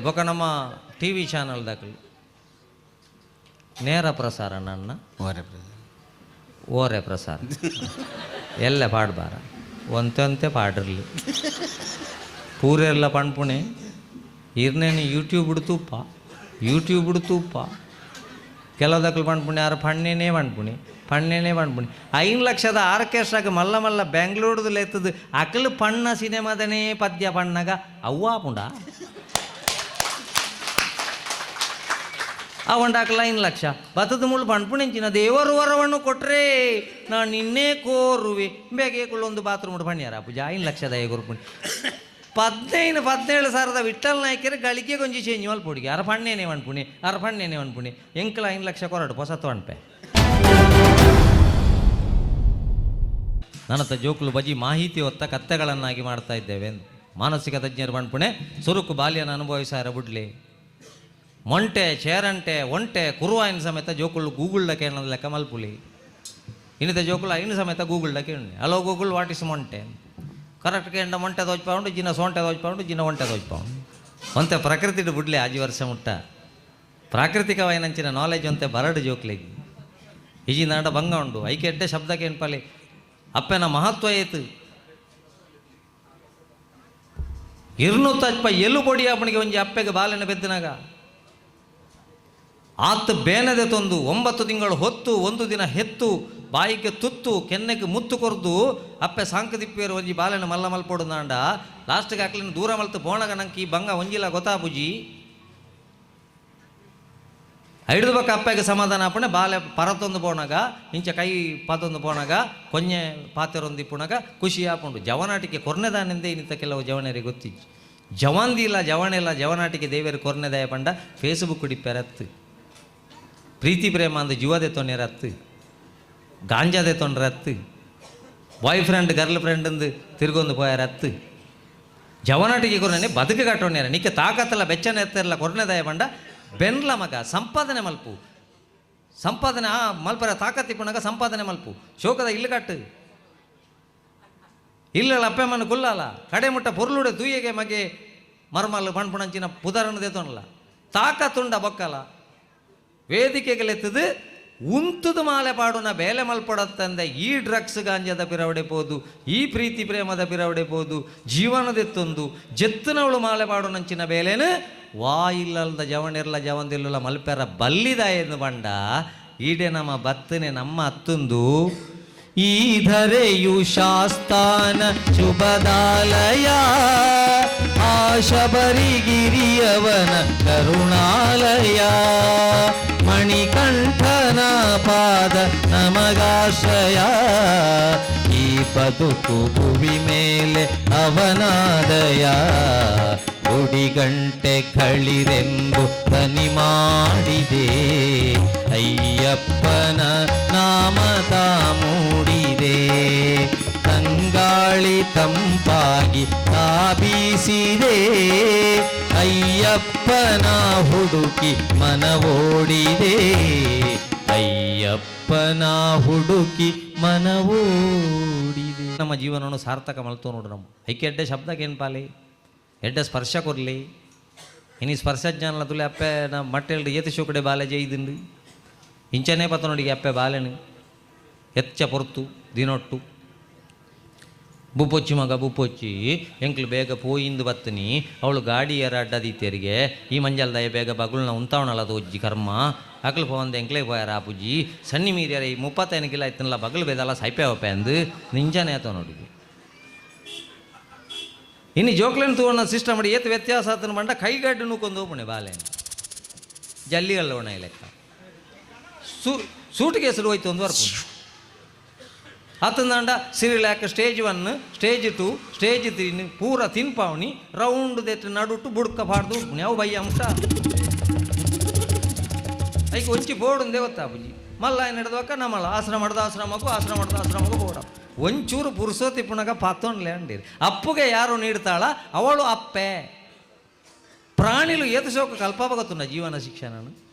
ಬೊಕ ನಮ್ಮ TV channel ದಾಕಲಿ ನೇರ ಪ್ರಸಾರ ನನ್ನ ಓರೆ ಪ್ರಸಾರ ಎಲ್ಲ ಪಾಡ್ಬಾರ ಒಂತೆ ಪಾಡಿರ್ಲಿ ಪೂರೆಲ್ಲ ಪಣ್ಪುಣೆ ಇರ್ನೇನು ಯೂಟ್ಯೂಬ್ ತೂಪ ಯೂಟ್ಯೂಬ್ ತೂಪ ಕೆಲವುದಕ್ಕಲು ಪಣ್ಪುಣೆ ಆರು ಪಣ್ಣೇನೇ ಪಣ್ಪುಣೆ ಪಣ್ಣೇನೇ ಪಣ್ಪುಣೆ 5 ಲಕ್ಷದ ಆರ್ಕೆಸ್ಟ್ರಾಗ ಮಲ್ಲ ಮಲ್ಲ ಬೆಂಗಳೂರುದು ಲೆತ್ತದು ಅಕಲು ಪಣ್ಣ ಸಿನಿಮಾದನೇ ಪದ್ಯ ಪಣ್ಣಗ ಅವ್ವಾಪುಂಡ ಆ ಒಂಡಾಕಲ 5 ಲಕ್ಷ ಬತ್ತದ ಮುಳ್ಳು ಪಣ್ಪುಣೆಂಚಿನ ದೇವರು ವರವನ್ನು ಕೊಟ್ರೆ ನಾನು ನಿನ್ನೆ ಕೋರುವೆ ಬೇಗ ಒಂದು ಬಾತ್ರೂಮ್ ಪಣ್ಯಾರ ಪೂಜಾ 5 ಲಕ್ಷದ ಗುರುಪುಣಿ 15 17 ಸಾವಿರದ ವಿಠಲ್ ನಾಯ್ಕರು ಗಳಿಗೆ ಕೊಂಚ ಚೇಂಜ್ ಮಲ್ಪುಡಿಗೆ ಅರ ಪಣ್ಣೇನೆ ಪಣ್ಪುಣಿ ಅರ ಪಣ್ಣೇನೆ ಪಣ್ಪುಣಿ ಎಂಕಲ 5 ಲಕ್ಷ ಕೊರಡು ಹೊಸತು ಅನ್ಪೆ. ನನ್ನತ್ತ ಜೋಕುಲು ಬಜಿ ಮಾಹಿತಿ ಹೊತ್ತ ಕತ್ತೆಗಳನ್ನಾಗಿ ಮಾಡ್ತಾ ಇದ್ದೇವೆ ಎಂದು ಮಾನಸಿಕ ತಜ್ಞರು ಪಣ್ಪುಣೆ ಸುರುಕು ಬಾಲ್ಯನ ಅನುಭವಿಸಾರ ಬುಡ್ಲಿ ಮೊಂಟೆ ಚೇರಂಟೆ ಒಂಟೆ ಕುರುವಾಯಿನ ಸಮೇತ ಜೋಕುಲು ಗೂಗುಲ್ಡ ಕೇಳೋದು ಲೆಕ್ಕ ಮಲ್ಪುಲಿ ಇನ್ನಿತ ಜೋಕುಲು ಐನು ಸಮೇತ ಗೂಗುಲ್ಡ ಕೇಳಿ ಹಲೋ ಗೂಗುಲ್ what is ಮೊಂಟೆ ಕರೆಕ್ಟ್ ಕೇಂಡ ಮೊಂಟೆ ದೋಜ್ಪಾವುಂಡು ಜಿನ ಸೊಂಟೆ ದೋಜ್ಪಾವುಂಡು ಜಿನ ಒಂಟೆ ದೋಜ್ಪಾವುಂಡು ಒಂತೆ ಪ್ರಕೃತಿಡು ಬುಡ್ಲಿ ಆಜಿ ವರ್ಷ ಮುಟ್ಟ ಪ್ರಾಕೃತಿಕವಾಯಿನಂಚಿನ ನಾಲೆಜ್ ಒಂತೆ ಬರಡು ಜೋಕ್ಲಿಗೆ ಇಜಿ ನಾಡ ಭಂಗ ಉಂಡು ಐಕೆ ಎಡ್ಡೆ ಶಬ್ದಕ್ಕೆ ಏನ್ಪಲಿ ಅಪ್ಪನ ಮಹತ್ವ ಏತು ಇರ್ನೂತ್ತಪ್ಪ ಎಲ್ಲು ಪೊಡಿ ಅಪ್ಪನಿಗೆ ಒಂಜಿ ಅಪ್ಪೆಗೆ ಬಾಲೆನ ಬೆದ್ದನಾಗ ಆತ ಬೇನದೆ ತಂದು 9 ತಿಂಗಳು ಹೊತ್ತು 1 ದಿನ ಹೆತ್ತು ಬಾಯಿಗೆ ತುತ್ತು ಕೆನ್ನೆಗೆ ಮುತ್ತು ಕೊರ್ದು ಅಪ್ಪೆ ಸಾಂಕದಿಪ್ಪಿಯರು ಒಂಜಿ ಬಾಲೆನ ಮಲ್ಲ ಮಲ್ಪೊಡು ನಾಂಡ ಲಾಸ್ಟ್ಗೆ ಹಾಕ್ಲಿನ ದೂರ ಮಲ್ತು ಬೋಣಗ ನಂಗೆ ಈ ಬಂಗ ಒಂಜಿಲ ಗೊತ್ತಾಪುಜಿ ಐದು ಬಕ್ಕ ಅಪ್ಪಗೆ ಸಮಾಧಾನ ಅಪ್ಪಣೆ ಬಾಲೆ ಪರತೊಂದು ಪೋಣಗ ಇಂಚ ಕೈ ಪಾತೊಂದು ಪೋಣಗ ಕೊಂಜೆ ಪಾತೆರೊಂದು ಇಪ್ಪುಣಗ ಖುಷಿ ಆಪುಂಡು ಜವನಾಟಿಕೆ ಕೊರ್ನೆದಾನೆಂದೇ ಇನ್ನಿತ ಕೆಲವು ಜವನರಿಗೆ ಗೊತ್ತಿಜ್ಜಿ ಜವಾಂದಿಲ್ಲ ಜವನೆಲ್ಲ ಜವನಾಟಿಕೆ ದೇವರು ಕೊರ್ನೆದಾಯ ಪಂಡ ಫೇಸ್ಬುಕ್ ಡಿಪ್ಪೆರತ್ತು ಪ್ರೀತಿ ಪ್ರೇಮ ಅಂದು ಜೀವದೆ ತೊನ್ನೆರತ್ತು ಗಾಂಜಾದೆ ತೊಂಡ್ರತ್ತು ಬಾಯ್ ಫ್ರೆಂಡ್ ಗರ್ಲ್ ಫ್ರೆಂಡ್ ಅಂದು ತಿರ್ಗೊಂದು ಪೋಯರತ್ತು ಜವನಾಟಿಗೆ ಕೊರ್ನೆ ಬದುಕು ಕಟ್ಟೋಣ್ಯಾರ ನಿಕ್ಕೆ ತಾಕತ್ತಲ್ಲ ಬೆಚ್ಚನೆ ಎತ್ತಿರಲ್ಲ ಕೊರ್ನೆದಾಯ ಪಂಡ ಬೆನ್ಲ ಮಗ ಸಂಪಾದನೆ ಮಲ್ಪು ಸಂಪಾದನೆ ಆ ಮಲ್ಪರ ತಾಕತ್ತಿಪ್ಪುಣಗ ಸಂಪಾದನೆ ಮಲ್ಪು ಶೋಕದ ಇಲ್ಲು ಕಟ್ಟು ಇಲ್ಲಲ್ಲ ಅಪ್ಪೆ ಮನ ಕುಲ್ಲಲ್ಲ ಕಡೆ ಮುಟ್ಟ ಪೊರ್ಲುಡೆ ತೂಯೆಗೆ ಮಗೆ ಮರ್ಮಲ್ಲು ಪಣ್ಪುಣಂಚಿನ ಪುದರನ್ನು ದೇತೋನಲ್ಲ ತಾಕತ್ತುಂಡ ಬೊಕ್ಕಲ ವೇದಿಕೆಗಲೆತ್ತದು ಉಂತುದು ಮಾಲೆ ಪಾಡುನ ಬೇಲೆ ಮಲ್ಪಡತ್ತಂದೆ ಈ ಡ್ರಗ್ಸ್ ಗಾಂಜದ ಪಿರವಡೆ ಪೋದು ಈ ಪ್ರೀತಿ ಪ್ರೇಮದ ಪಿರವಡೆ ಪೋದು ಜೀವನದೆತ್ತೊಂದು ಜೆತ್ತನವಳು ಮಾಲೆ ಪಾಡುನಂಚಿನ ಬೇಲೆನು ವಾ ಇಲ್ಲಲ್ದ ಜವನಿರ್ಲ ಜವಂದಿಲ್ಲ ಮಲ್ಪೆರ ಬಲ್ಲಿದ ಎಂದು ಬಂಡ ಈಡೆ ನಮ್ಮ ಬತ್ತನೆ ನಮ್ಮ ಅತ್ತೊಂದು ಈ ಧರೆಯು ಶಾಸ್ತಾನ ಶುಭದಾಲಯ ಆ ಶಬರಿಗಿರಿಯವನ ಕರುಣಾಲಯ ಮಣಿಕಂಠನ ಪಾದ ನಮಗಾಶ್ರಯ ಈ ಬದುಕು ಭುವಿ ಮೇಲೆ ಅವನಾದಯ ಗುಡಿಗಂಟೆ ಕಳಿರೆಂಬು ದನಿ ಮಾಡಿದೆ ಅಯ್ಯಪ್ಪನ ನಾಮದ ಮೂಡಿದೆ ತಂಗಾಳಿ ತಂಪಾಗಿ ತಾಬೀಸಿದೆ ಅಯ್ಯಪ್ಪನ ಹುಡುಕಿ ಮನವೋಡಿದೆ ಅಯ್ಯಪ್ಪನ ಹುಡುಕಿ ಮನವೋಡಿದೆ. ನಮ್ಮ ಜೀವನವನ್ನು ಸಾರ್ಥಕ ಮಲ್ತೋ ನೋಡು ನಮ್ಮ ಐಕೆ ಎಡ್ಡೆ ಶಬ್ದಕ್ಕೆ ಏನು ಪಾಲಿ ಎಡ್ಡೆ ಸ್ಪರ್ಶ ಕೊರ್ಲಿ ಇನಿ ಸ್ಪರ್ಶ ಜ್ಞಾನಲ ತುಲೆ ಅಪ್ಪೆ ನಾ ಮಟ್ಟೆಲ್ಡು ಏತು ಶೋಕಡೆ ಬಾಲೆ ಜೈದಿಂಡು ಇಂಚನೇ ಪತ್ತ ನೋಡಿಗೆ ಅಪ್ಪೆ ಬಾಲೆನು ಎಚ್ಚ ಪೊರ್ತು ದಿನೊಟ್ಟು ಬುಪ್ಪೊಚ್ಚಿ ಮಗ ಬುಪ್ಪೊಚ್ಚಿ ಎಂಕ್ಲು ಬೇಗ ಪೋಯಿಂದು ಬತ್ತನಿ ಅವಳು ಗಾಡಿ ಎರ ಅಡ್ಡದೀತೆರಿಗೆ ಈ ಮಂಜಲ್ದಯ ಬೇಗ ಬಗುಳ್ನ ಉಂತಾವಣಲ್ಲ ತೋಜ್ಜಿ ಕರ್ಮ ಅಕ್ಲು ಪೋವಂದ ಎಂಕ್ಲೇ ಪೋಯಾರ ಆ ಪುಜ್ಜಿ ಸಣ್ಣಿ ಮೀರ್ಯಾರ ಈ 35 ಕಿಲೋ ಆಯ್ತನಲ್ಲ ಬಗಲು ಬೇದಲ್ಲ ಸೈಪೆ ಒಪ್ಪೆ ಅಂದು ನಿಂಜಾನೆ ಆತ ನೋಡಿ ಇನ್ನು ಜೋಕ್ಲೆನ್ ತೂವಣ್ಣ ಸಿಸ್ಟಮ್ ಮಾಡಿ ಏತ್ ವ್ಯತ್ಯಾಸ ಆತನ ಬಂಡ ಕೈಗಡ್ಡು ನೂಕೊಂದು ಹೋಪುಣೆ ಬಾಲೆ ಜಲ್ಲಿಗಲ್ಲ ಒಣ ಲೆಕ್ಕ ಸೂಟ್ ಕೇಸಲು ಹೋಯ್ತು ಒಂದು ವರ್ಪು ಆತಂದಾಂಡ ಸಿರಿಲ್ಯಾಕ್ ಸ್ಟೇಜ್ 1 ಸ್ಟೇಜ್ 2 ಸ್ಟೇಜ್ 3 ಪೂರ ತಿನ್ಪಾವಣಿ ರೌಂಡ್ ದೆಟ್ಟು ನಡುಟು ಬುಡ್ಕ ಪಾಡ್ದು ಯಾವ ಬಯ್ಯ ಅಂಶ ಐಕ್ ಒಂಚಿ ಬೋರ್ಡ್ ಗೊತ್ತಾ ಬುಜ್ಜಿ ಮಲ್ಲ ನಡೆದವಕ್ಕ ನಮ್ಮಲ್ಲ ಆಶ್ರಮ ಮಾಡ್ದ ಆಶ್ರಮಕ್ಕೂ ಆಶ್ರಮ ಮಾಡ್ದ ಆಶ್ರಮಕ್ಕೂ ಬೋಡ ಒಂಚೂರು ಪುರುಸೋತಿಪ್ಪುಣಗ ಪಾತೊನ್ಲೆ ಅಂಡಿರಿ ಅಪ್ಪುಗೆ ಯಾರು ನೀಡ್ತಾಳ ಅವಳು ಅಪ್ಪೆ ಪ್ರಾಣಿಲು ಏತು ಶೋಕ ಕಲ್ಪಬಗತ್ತುన్న ಜೀವನ ಶಿಕ್ಷಣ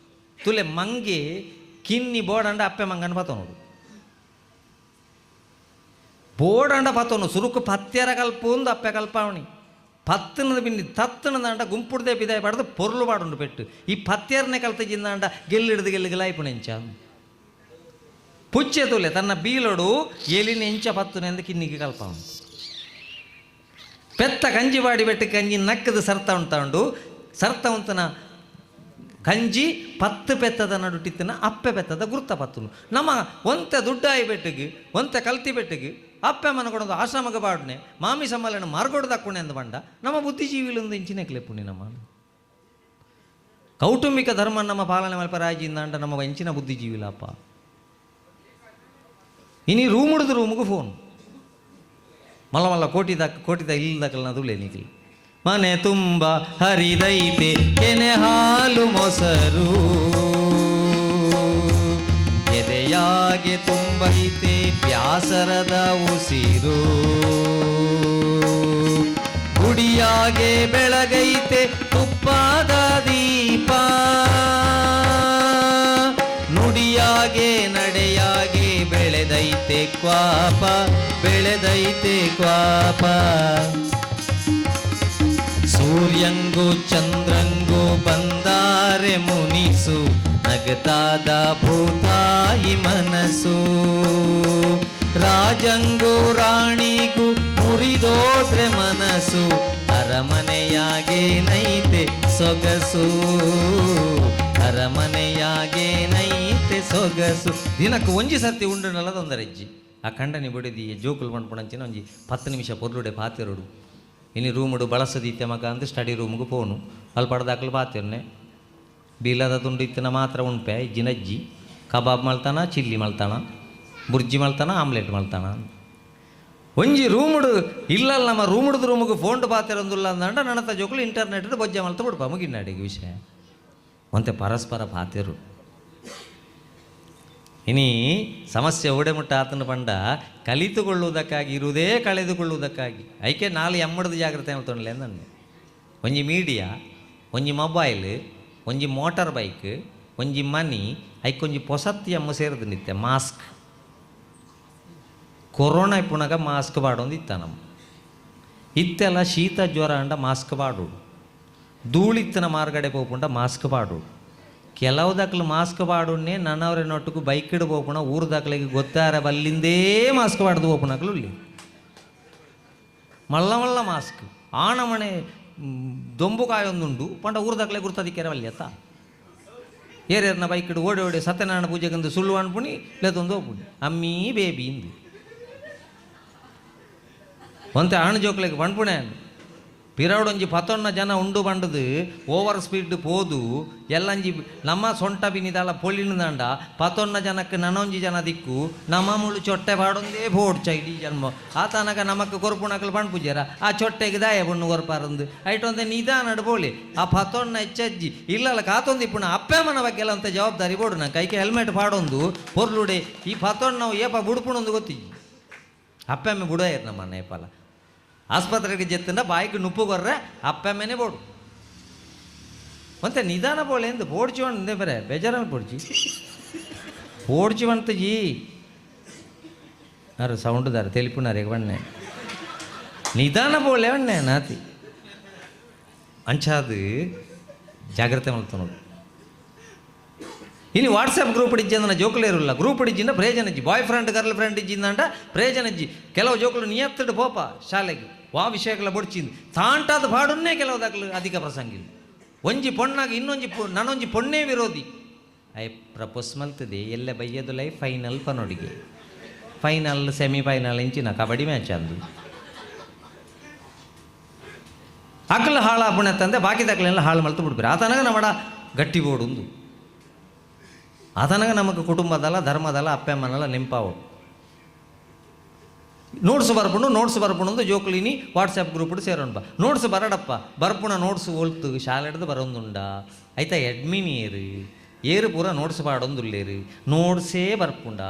ತುಲೆ ಮಂಗಿ ಕಿನ್ನಿ ಬೋರ್ಡ್ ಅಪ್ಪೆ ಮಂಗನ ಪಾತೋನುಡು ಬೋರ್ಡ್ ಅಂಡ ಪಾತೋನು ಸುರುಕು ಪತ್ಯರ ಕಲ್ಪ ಒಂದು ಅಪ್ಪೆ ಕಲ್ಪಾವಣಿ ಪತ್ತನದ ಬಿನ್ನಿ ತತ್ತನದಾಂಡ ಗುಂಪುಡ್ದೆ ಪಿದಾಯ ಪಾಡ್ದು ಪೊರ್ಲು ಪಾಡುಂಡು ಪೆಟ್ಟು. ಈ ಪತ್ತೇರ್ನೆ ಕಲ್ತಜಿಂದಾಂಡ ಗೆಲ್ಲಿಡ್ದು ಗೆಲ್ಲಿಗೆ ಲಾಯ್ಪುಣೆಂಚ ಪುಚ್ಚೆ ತೂಲೆ ತನ್ನ ಬೀಲೊಡು ಎಲಿನ ಎಂಚ ಪತ್ತುನೆಂದು ಕಿನ್ನಿಗೆ ಕಲ್ಪ ಪೆತ್ತ ಕಂಜಿ ಬಾಡಿ ಬೆಟ್ಟ ಕಂಜಿ ನಕ್ಕದು ಸರ್ತ ಉಂಟುಂಡು ಸರ್ತ ಉಂತನ ಕಂಜಿ ಪತ್ತು ಪೆತ್ತದ ನಡುಟಿತ್ತಿನ ಅಪ್ಪೆ ಪೆತ್ತದ ಗುರ್ತ ಪತ್ತುನು. ನಮ್ಮ ಒಂತೆ ದುಡ್ಡಾಯಿ ಬೆಟ್ಟಿಗೆ ಒಂತೆ ಕಲ್ತಿ ಬೆಟ್ಟಿಗೆ ಅಪ್ಪೆ ಮನಕೊಡೋದು ಆಶ್ರಮಕ್ಕೆ ಬಾಡ್ನೆ ಮಾಮಿ ಸಮ್ಮಲನ ಮಾರ್ಗೋಡು ದಕ್ಕುಣೆ ಅಂದ ಬಂಡ ನಮ್ಮ ಬುದ್ಧಿಜೀವಿಲೊಂದು ಇಂಚಿನ ಕ್ಲೆಪ್ಪುಣಿ. ನಮ್ಮ ಕೌಟುಂಬಿಕ ಧರ್ಮ ನಮ್ಮ ಪಾಲನೆ ಮಲ್ಪರಾಜಿಂದ ಅಂಡ ನಮ್ಮ ಎಂಚಿನ ಬುದ್ಧಿಜೀವಿಲಪ್ಪ. ಇನಿ ರೂಮುಡ್ದು ರೂಮುಗು ಫೋನ್ ಮಲ್ಲ ಮಲ್ಲ ಕೋಟಿದ ಕೋಟಿದ ಇಲ್ಲದಕಲ್ನ ದುಳೆ ನಿಖಿಲ್ ಮನೆ ತುಂಬ ಹರಿದೈತೆ ಕೆನೆ ಹಾಲು ಮೊಸರು ಎದೆಯಾಗೆ ತುಂಬೈತೆ ಪ್ಯಾಸರದ ಉಸಿರು ಗುಡಿಯಾಗೆ ಬೆಳಗೈತೆ ತುಪ್ಪದ ದೀಪ ನುಡಿಯಾಗೆ ನಡೆಯಾಗೆ ಬೆಳೆದೈತೆ ಕ್ವಾಪ ಬೆಳೆದೈತೆ ಕ್ವಾಪ. ಸೂರ್ಯಂಗು ಚಂದ್ರಂಗು ಬಂದಾರೆ ಮುನಿಸು ನಗತಾದ ಭೂತಾಯಿ ಮನಸ್ಸು ರಾಜಂಗು ರಾಣಿಗೂ ಮುರಿದೋದ್ರೆ ಮನಸ್ಸು ಅರಮನೆಯಾಗೇನೈತೆ ಸೊಗಸು ಅರಮನೆಯಾಗೇನೈತೆ ಸೊಗಸು. ದಿನಕ್ಕೆ ಒಂಜಿ ಸರ್ತಿ ಉಂಡು ತೊಂದರೆಜ್ಜಿ ಆ ಕಂಡನಿ ಬಡಿದಿ ಜೋಕುಲು ಪಂಡ್ಪುಣಂಚಿನ ಒಂಜಿ 10 ನಿಮಿಷ ಪೊರ್ಲುಡೆ ಪಾತೆರೊಡು. ಇನಿ ರೂಮುಡು ಬಳಸದೀತೆ ಮಗ ಅಂದು ಸ್ಟಡಿ ರೂಮ್ಗೆ ಪೋನು ಅಲ್ಪ ದಾಖಲು ಪಾತಿರ್ನೆ ಬೀಲದ ತುಂಡು ಇತ್ತಿನ ಮಾತ್ರ ಉಂಪೆ ಇಜ್ಜಿನಜ್ಜಿ ಕಬಾಬ್ ಮಲ್ತಾನ ಚಿಲ್ಲಿ ಮಲ್ತಾನ ಬುರ್ಜಿ ಮಲ್ತಾನ ಆಮ್ಲೆಟ್ ಮಲ್ತಾನ. ಒಂಜಿ ರೂಮುಡು ಇಲ್ಲಲ್ಲ ನಮ್ಮ ರೂಮುಡ್ದು ರೂಮಿಗೆ ಫೋನ್ ಪಾತಿರೊಂದುಲ್ಲ ಅಂದಂಡ ನನ್ನತ ಜೋಕುಲು ಇಂಟರ್ನೆಟ್ ಬೊಜ್ಜೆ ಮಲ್ತ ಬಿಡ್ಪ ಮುಗಿನಾಡಿಗೆ ವಿಷಯ. ಒಂತೆ ಪರಸ್ಪರ ಪಾತಿರು. ಇನಿ ಸಮಸ್ಯೆ ಓಡೆಮುಟ್ಟ ಆತನ ಪಂಡ ಕಲಿತುಕೊಳ್ಳುವುದಕ್ಕಾಗಿ ಇರುವುದೇ ಕಳೆದುಕೊಳ್ಳುವುದಕ್ಕಾಗಿ. ಐಕೆ ನಾಳೆ ಎಮ್ಮಡದ ಜಾಗ್ರತೆ ಹೇಳ್ತೊಂಡ್ಲೆ ನನ್ನೆ. ಒಂಜಿ ಮೀಡಿಯಾ ಒಂಜಿ ಮೊಬೈಲ್ ಒಂಜಿ ಮೋಟಾರ್ ಬೈಕ್ ಒಂಜಿ ಮನಿ ಐಕೊಂಜಿ ಪೊಸತ್ತಿ ಅಮ್ಮ ಸೇರಿದು ನಿತ್ಯ ಮಾಸ್ಕ್. ಕೊರೋನಾ ಇಪ್ಪುನಾಗ ಮಾಸ್ಕ್ ಬಾಡೊಂದು ಇತ್ತ ನಮ್ಮ ಇತ್ತೆಲ್ಲ ಶೀತ ಜ್ವರ ಅಂಡ ಮಾಸ್ಕ್ ಬಾಡೋಡು ಧೂಳಿತ್ತನ ಮಾರ್ಗಡೆ ಪೋಪುಂಡ ಮಾಸ್ಕ್ ಬಾಡೋಡು. ಕೆಲವು ದಾಖಲು ಮಾಸ್ಕ್ ಬಾಡುನ್ನೇ ನನ್ನವರ ನೊಟ್ಟುಕು ಬೈಕ್ ಇಡು ಪೋಪುಣ ಊರು ದಾಖಲೆಗೆ ಗೊತ್ತಾರ ಬಲ್ಲಿಂದೇ ಮಾಸ್ಕ್ ಬಾಡ್ದು ಪೋಪುಣಕ್ಲು ಇಲ್ಲಿ ಮಲ್ಲ ಮಲ್ಲ ಮಾಸ್ಕ್ ಆಣಮಣೆ ದೊಂಬು ಕಾಯೊಂದುಂಡು ಪಂಡ ಊರು ದಾಖಲೆ ಗುರ್ತದಿಕ್ಕೆರ ವಲ್ಯತ್ತ ಏರೇರ್ನ ಬೈಕ್ ಇಡು ಓಡಿ ಓಡಿ ಸತ್ಯನಾರಾಯಣ ಪೂಜೆಗಂದು ಸುಳ್ಳು ಅನ್ಪುಣಿ ಲೇತೊಂದು ಹೋಪುಣಿ ಅಮ್ಮೀ ಬೇಬಿ ಇಂದು ಒಂತೆ ಆಣು ಜೋಕ್ಲೆಗ್ ಪಣ್ಪುಣೆ ಪಿರವಡೊಂಜಿ ಪತ್ತೊನ್ನ ಜನ ಉಂಡು ಬಂಡದು ಓವರ್ ಸ್ಪೀಡ್ ಪೋದು ಎಲ್ಲಂಜಿ ನಮ್ಮ ಸೊಂಟ ಬಿನಿದಾಲ ಪೊಳಿನದಂಡ ಪತ್ತೊನ್ನ ಜನಕ್ಕೆ ನನೊಂಜಿ ಜನ ದಿಕ್ಕು ನಮ್ಮ ಮುಳು ಚೊಟ್ಟೆ ಪಾಡೊಂದೇ ಬೋಡ್ಚ ಇಡೀ ಜನ್ಮ ಆತನಕ ನಮಕ್ ಕೊರ್ಪುಣಕಲು ಪಣ್ಪುಜರ ಆ ಚೊಟ್ಟೆಗೆ ದಾಯ ಬಣ್ಣು ಕೊರ್ಪಾರಂದು ಐಟೊಂದೆ ನಿಧಾನ ಬೋಳಿ ಆ ಪತ್ತೊನ್ನ ಹೆಚ್ಚಜ್ಜಿ ಇಲ್ಲಲ್ಲ ಕಾತೊಂದು ಇಪ್ಪುಣ ಅಪ್ಪೆ ಮನ ಬಗ್ಗೆ ಅಂತ ಜವಾಬ್ದಾರಿ ಬೋಡು ನಾ ಕೈಗೆ ಹೆಲ್ಮೆಟ್ ಪಾಡೊಂದು ಪೊರ್ಲುಡೆ ಈ ಪತ್ತೊನ್ನ ಏಪ ಬುಡ್ಪುಣೊಂದು ಗೊತ್ತಿಜ್ಜಿ ಅಪ್ಪೆಮ್ಮೆ ಬುಡಾಯರ್ ನಮ್ಮ ನೇಪಾಲ ಆಸ್ಪತ್ರೆಗೆ ಜೆತ್ತಂಡ ಬಾಯಿಗೆ ನುಪ್ಪು ಕೊರ್ರೆ ಅಪ್ಪೆಮ್ಮೆನೆ ಬೋಡು ಒಂತೆ ನಿಧಾನ ಬೋಳೆ ಎಂದು ಬೋಡ್ಚಿ ಒಂದೇ ಬರೆ ಬೇಜಾರ ಪೋಡ್ಚಿ ಪೋಡ್ಚಿ వంತ ಜಿ ಅರೆ ಸೌಂಡ್ ದಾರ తెలిపున్నారు ಬಣ್ಣೆ ನಿಧಾನ ಬೋಳೆ ಬಣ್ಣೆ ನಾತಿ ಅಂಚಾದು ಜಾಗ್ರತೆ ಮಲ್ತನೋಡು. ಇನ್ನು ವಾಟ್ಸಪ್ ಗ್ರೂಪ್ ಇಜ್ಜಂದನ ಜೋಕುಲೇರುಲ್ಲ ಗ್ರೂಪ್ ಇಜ್ಜಿಂದ ಪ್ರಯೋಜನ ಬಾಯ್ ಫ್ರೆಂಡ್ ಗರ್ಲ್ ಫ್ರೆಂಡ್ ಇಜ್ಜಿಂದಂಡ ಪ್ರಯೋಜನ ಇಜ್ಜಿ. ಕೆಲವು ಜೋಕುಲು ನಿಯತ್ತಿಡು ಪೋಪ ಶಾಲೆಗೆ ವಾ ವಿಷಯಗಳ ಬೊಡ್ಚಿಂದು ತಾಂಟಾದ ಪಾಡುನ್ನೇ ಕೆಲವು ದಾಖಲು ಅಧಿಕ ಪ್ರಸಂಗಿಲ್ಲ. ಒಂಜಿ ಪೊಣ್ಣಾಗ ಇನ್ನೊಂಜಿ ನಾನೊಂಜಿ ಪೊಣ್ಣೇ ವಿರೋಧಿ I propose ಮಲ್ತದೆ ಎಲ್ಲ ಬಯ್ಯದು ಲೈ ಫೈನಲ್ ಪನೊಡಿಗೆ ಫೈನಲ್ ಸೆಮಿಫೈನಲ್ ಇಂಚಿನ ಕಬಡ್ಡಿ ಮ್ಯಾಚ್ ಅಂದು ಅಕಲ್ ಹಾಳು ಆಪುಣೆ ತಂದೆ ಬಾಕಿ ದಾಖಲೆಲ್ಲ ಹಾಳು ಮಲ್ತು ಬಿಡ್ಬಿರಿ ಆತನಾಗ ನಮ್ಮಡ ಗಟ್ಟಿ ಬೋಡುಂದು ಆತನಾಗ ನಮಗೆ ಕುಟುಂಬದಲ್ಲ ಧರ್ಮದಲ್ಲ ಅಪ್ಪಮ್ಮನಲ್ಲ ನೆಂಪಾವು. ನೋಟ್ಸ್ ಬರ್ಪುಂಡು ನೋಟ್ಸ್ ಬರ್ಪುಂಡು ಜೋಕುಲಿನಿ ವಾಟ್ಸಪ್ ಗ್ರೂಪ್ ಸೇರೋಣ ಬಾ ನೋಟ್ಸ್ ಬರಡಪ್ಪ ಬರ್ಪುಣ ನೋಟ್ಸ್ ಒಲ್ತು ಶಾಲೆಡ್ದು ಬರೋಂದುಂಡ ಆಯ್ತಾ ಅಡ್ಮಿನ್ ಏರು ಏರು ಪೂರ ನೋಟ್ಸ್ ಪಾಡೊಂದುಲ್ಲೇರು ನೋಟ್ಸೇ ಬರ್ಪುಂಡ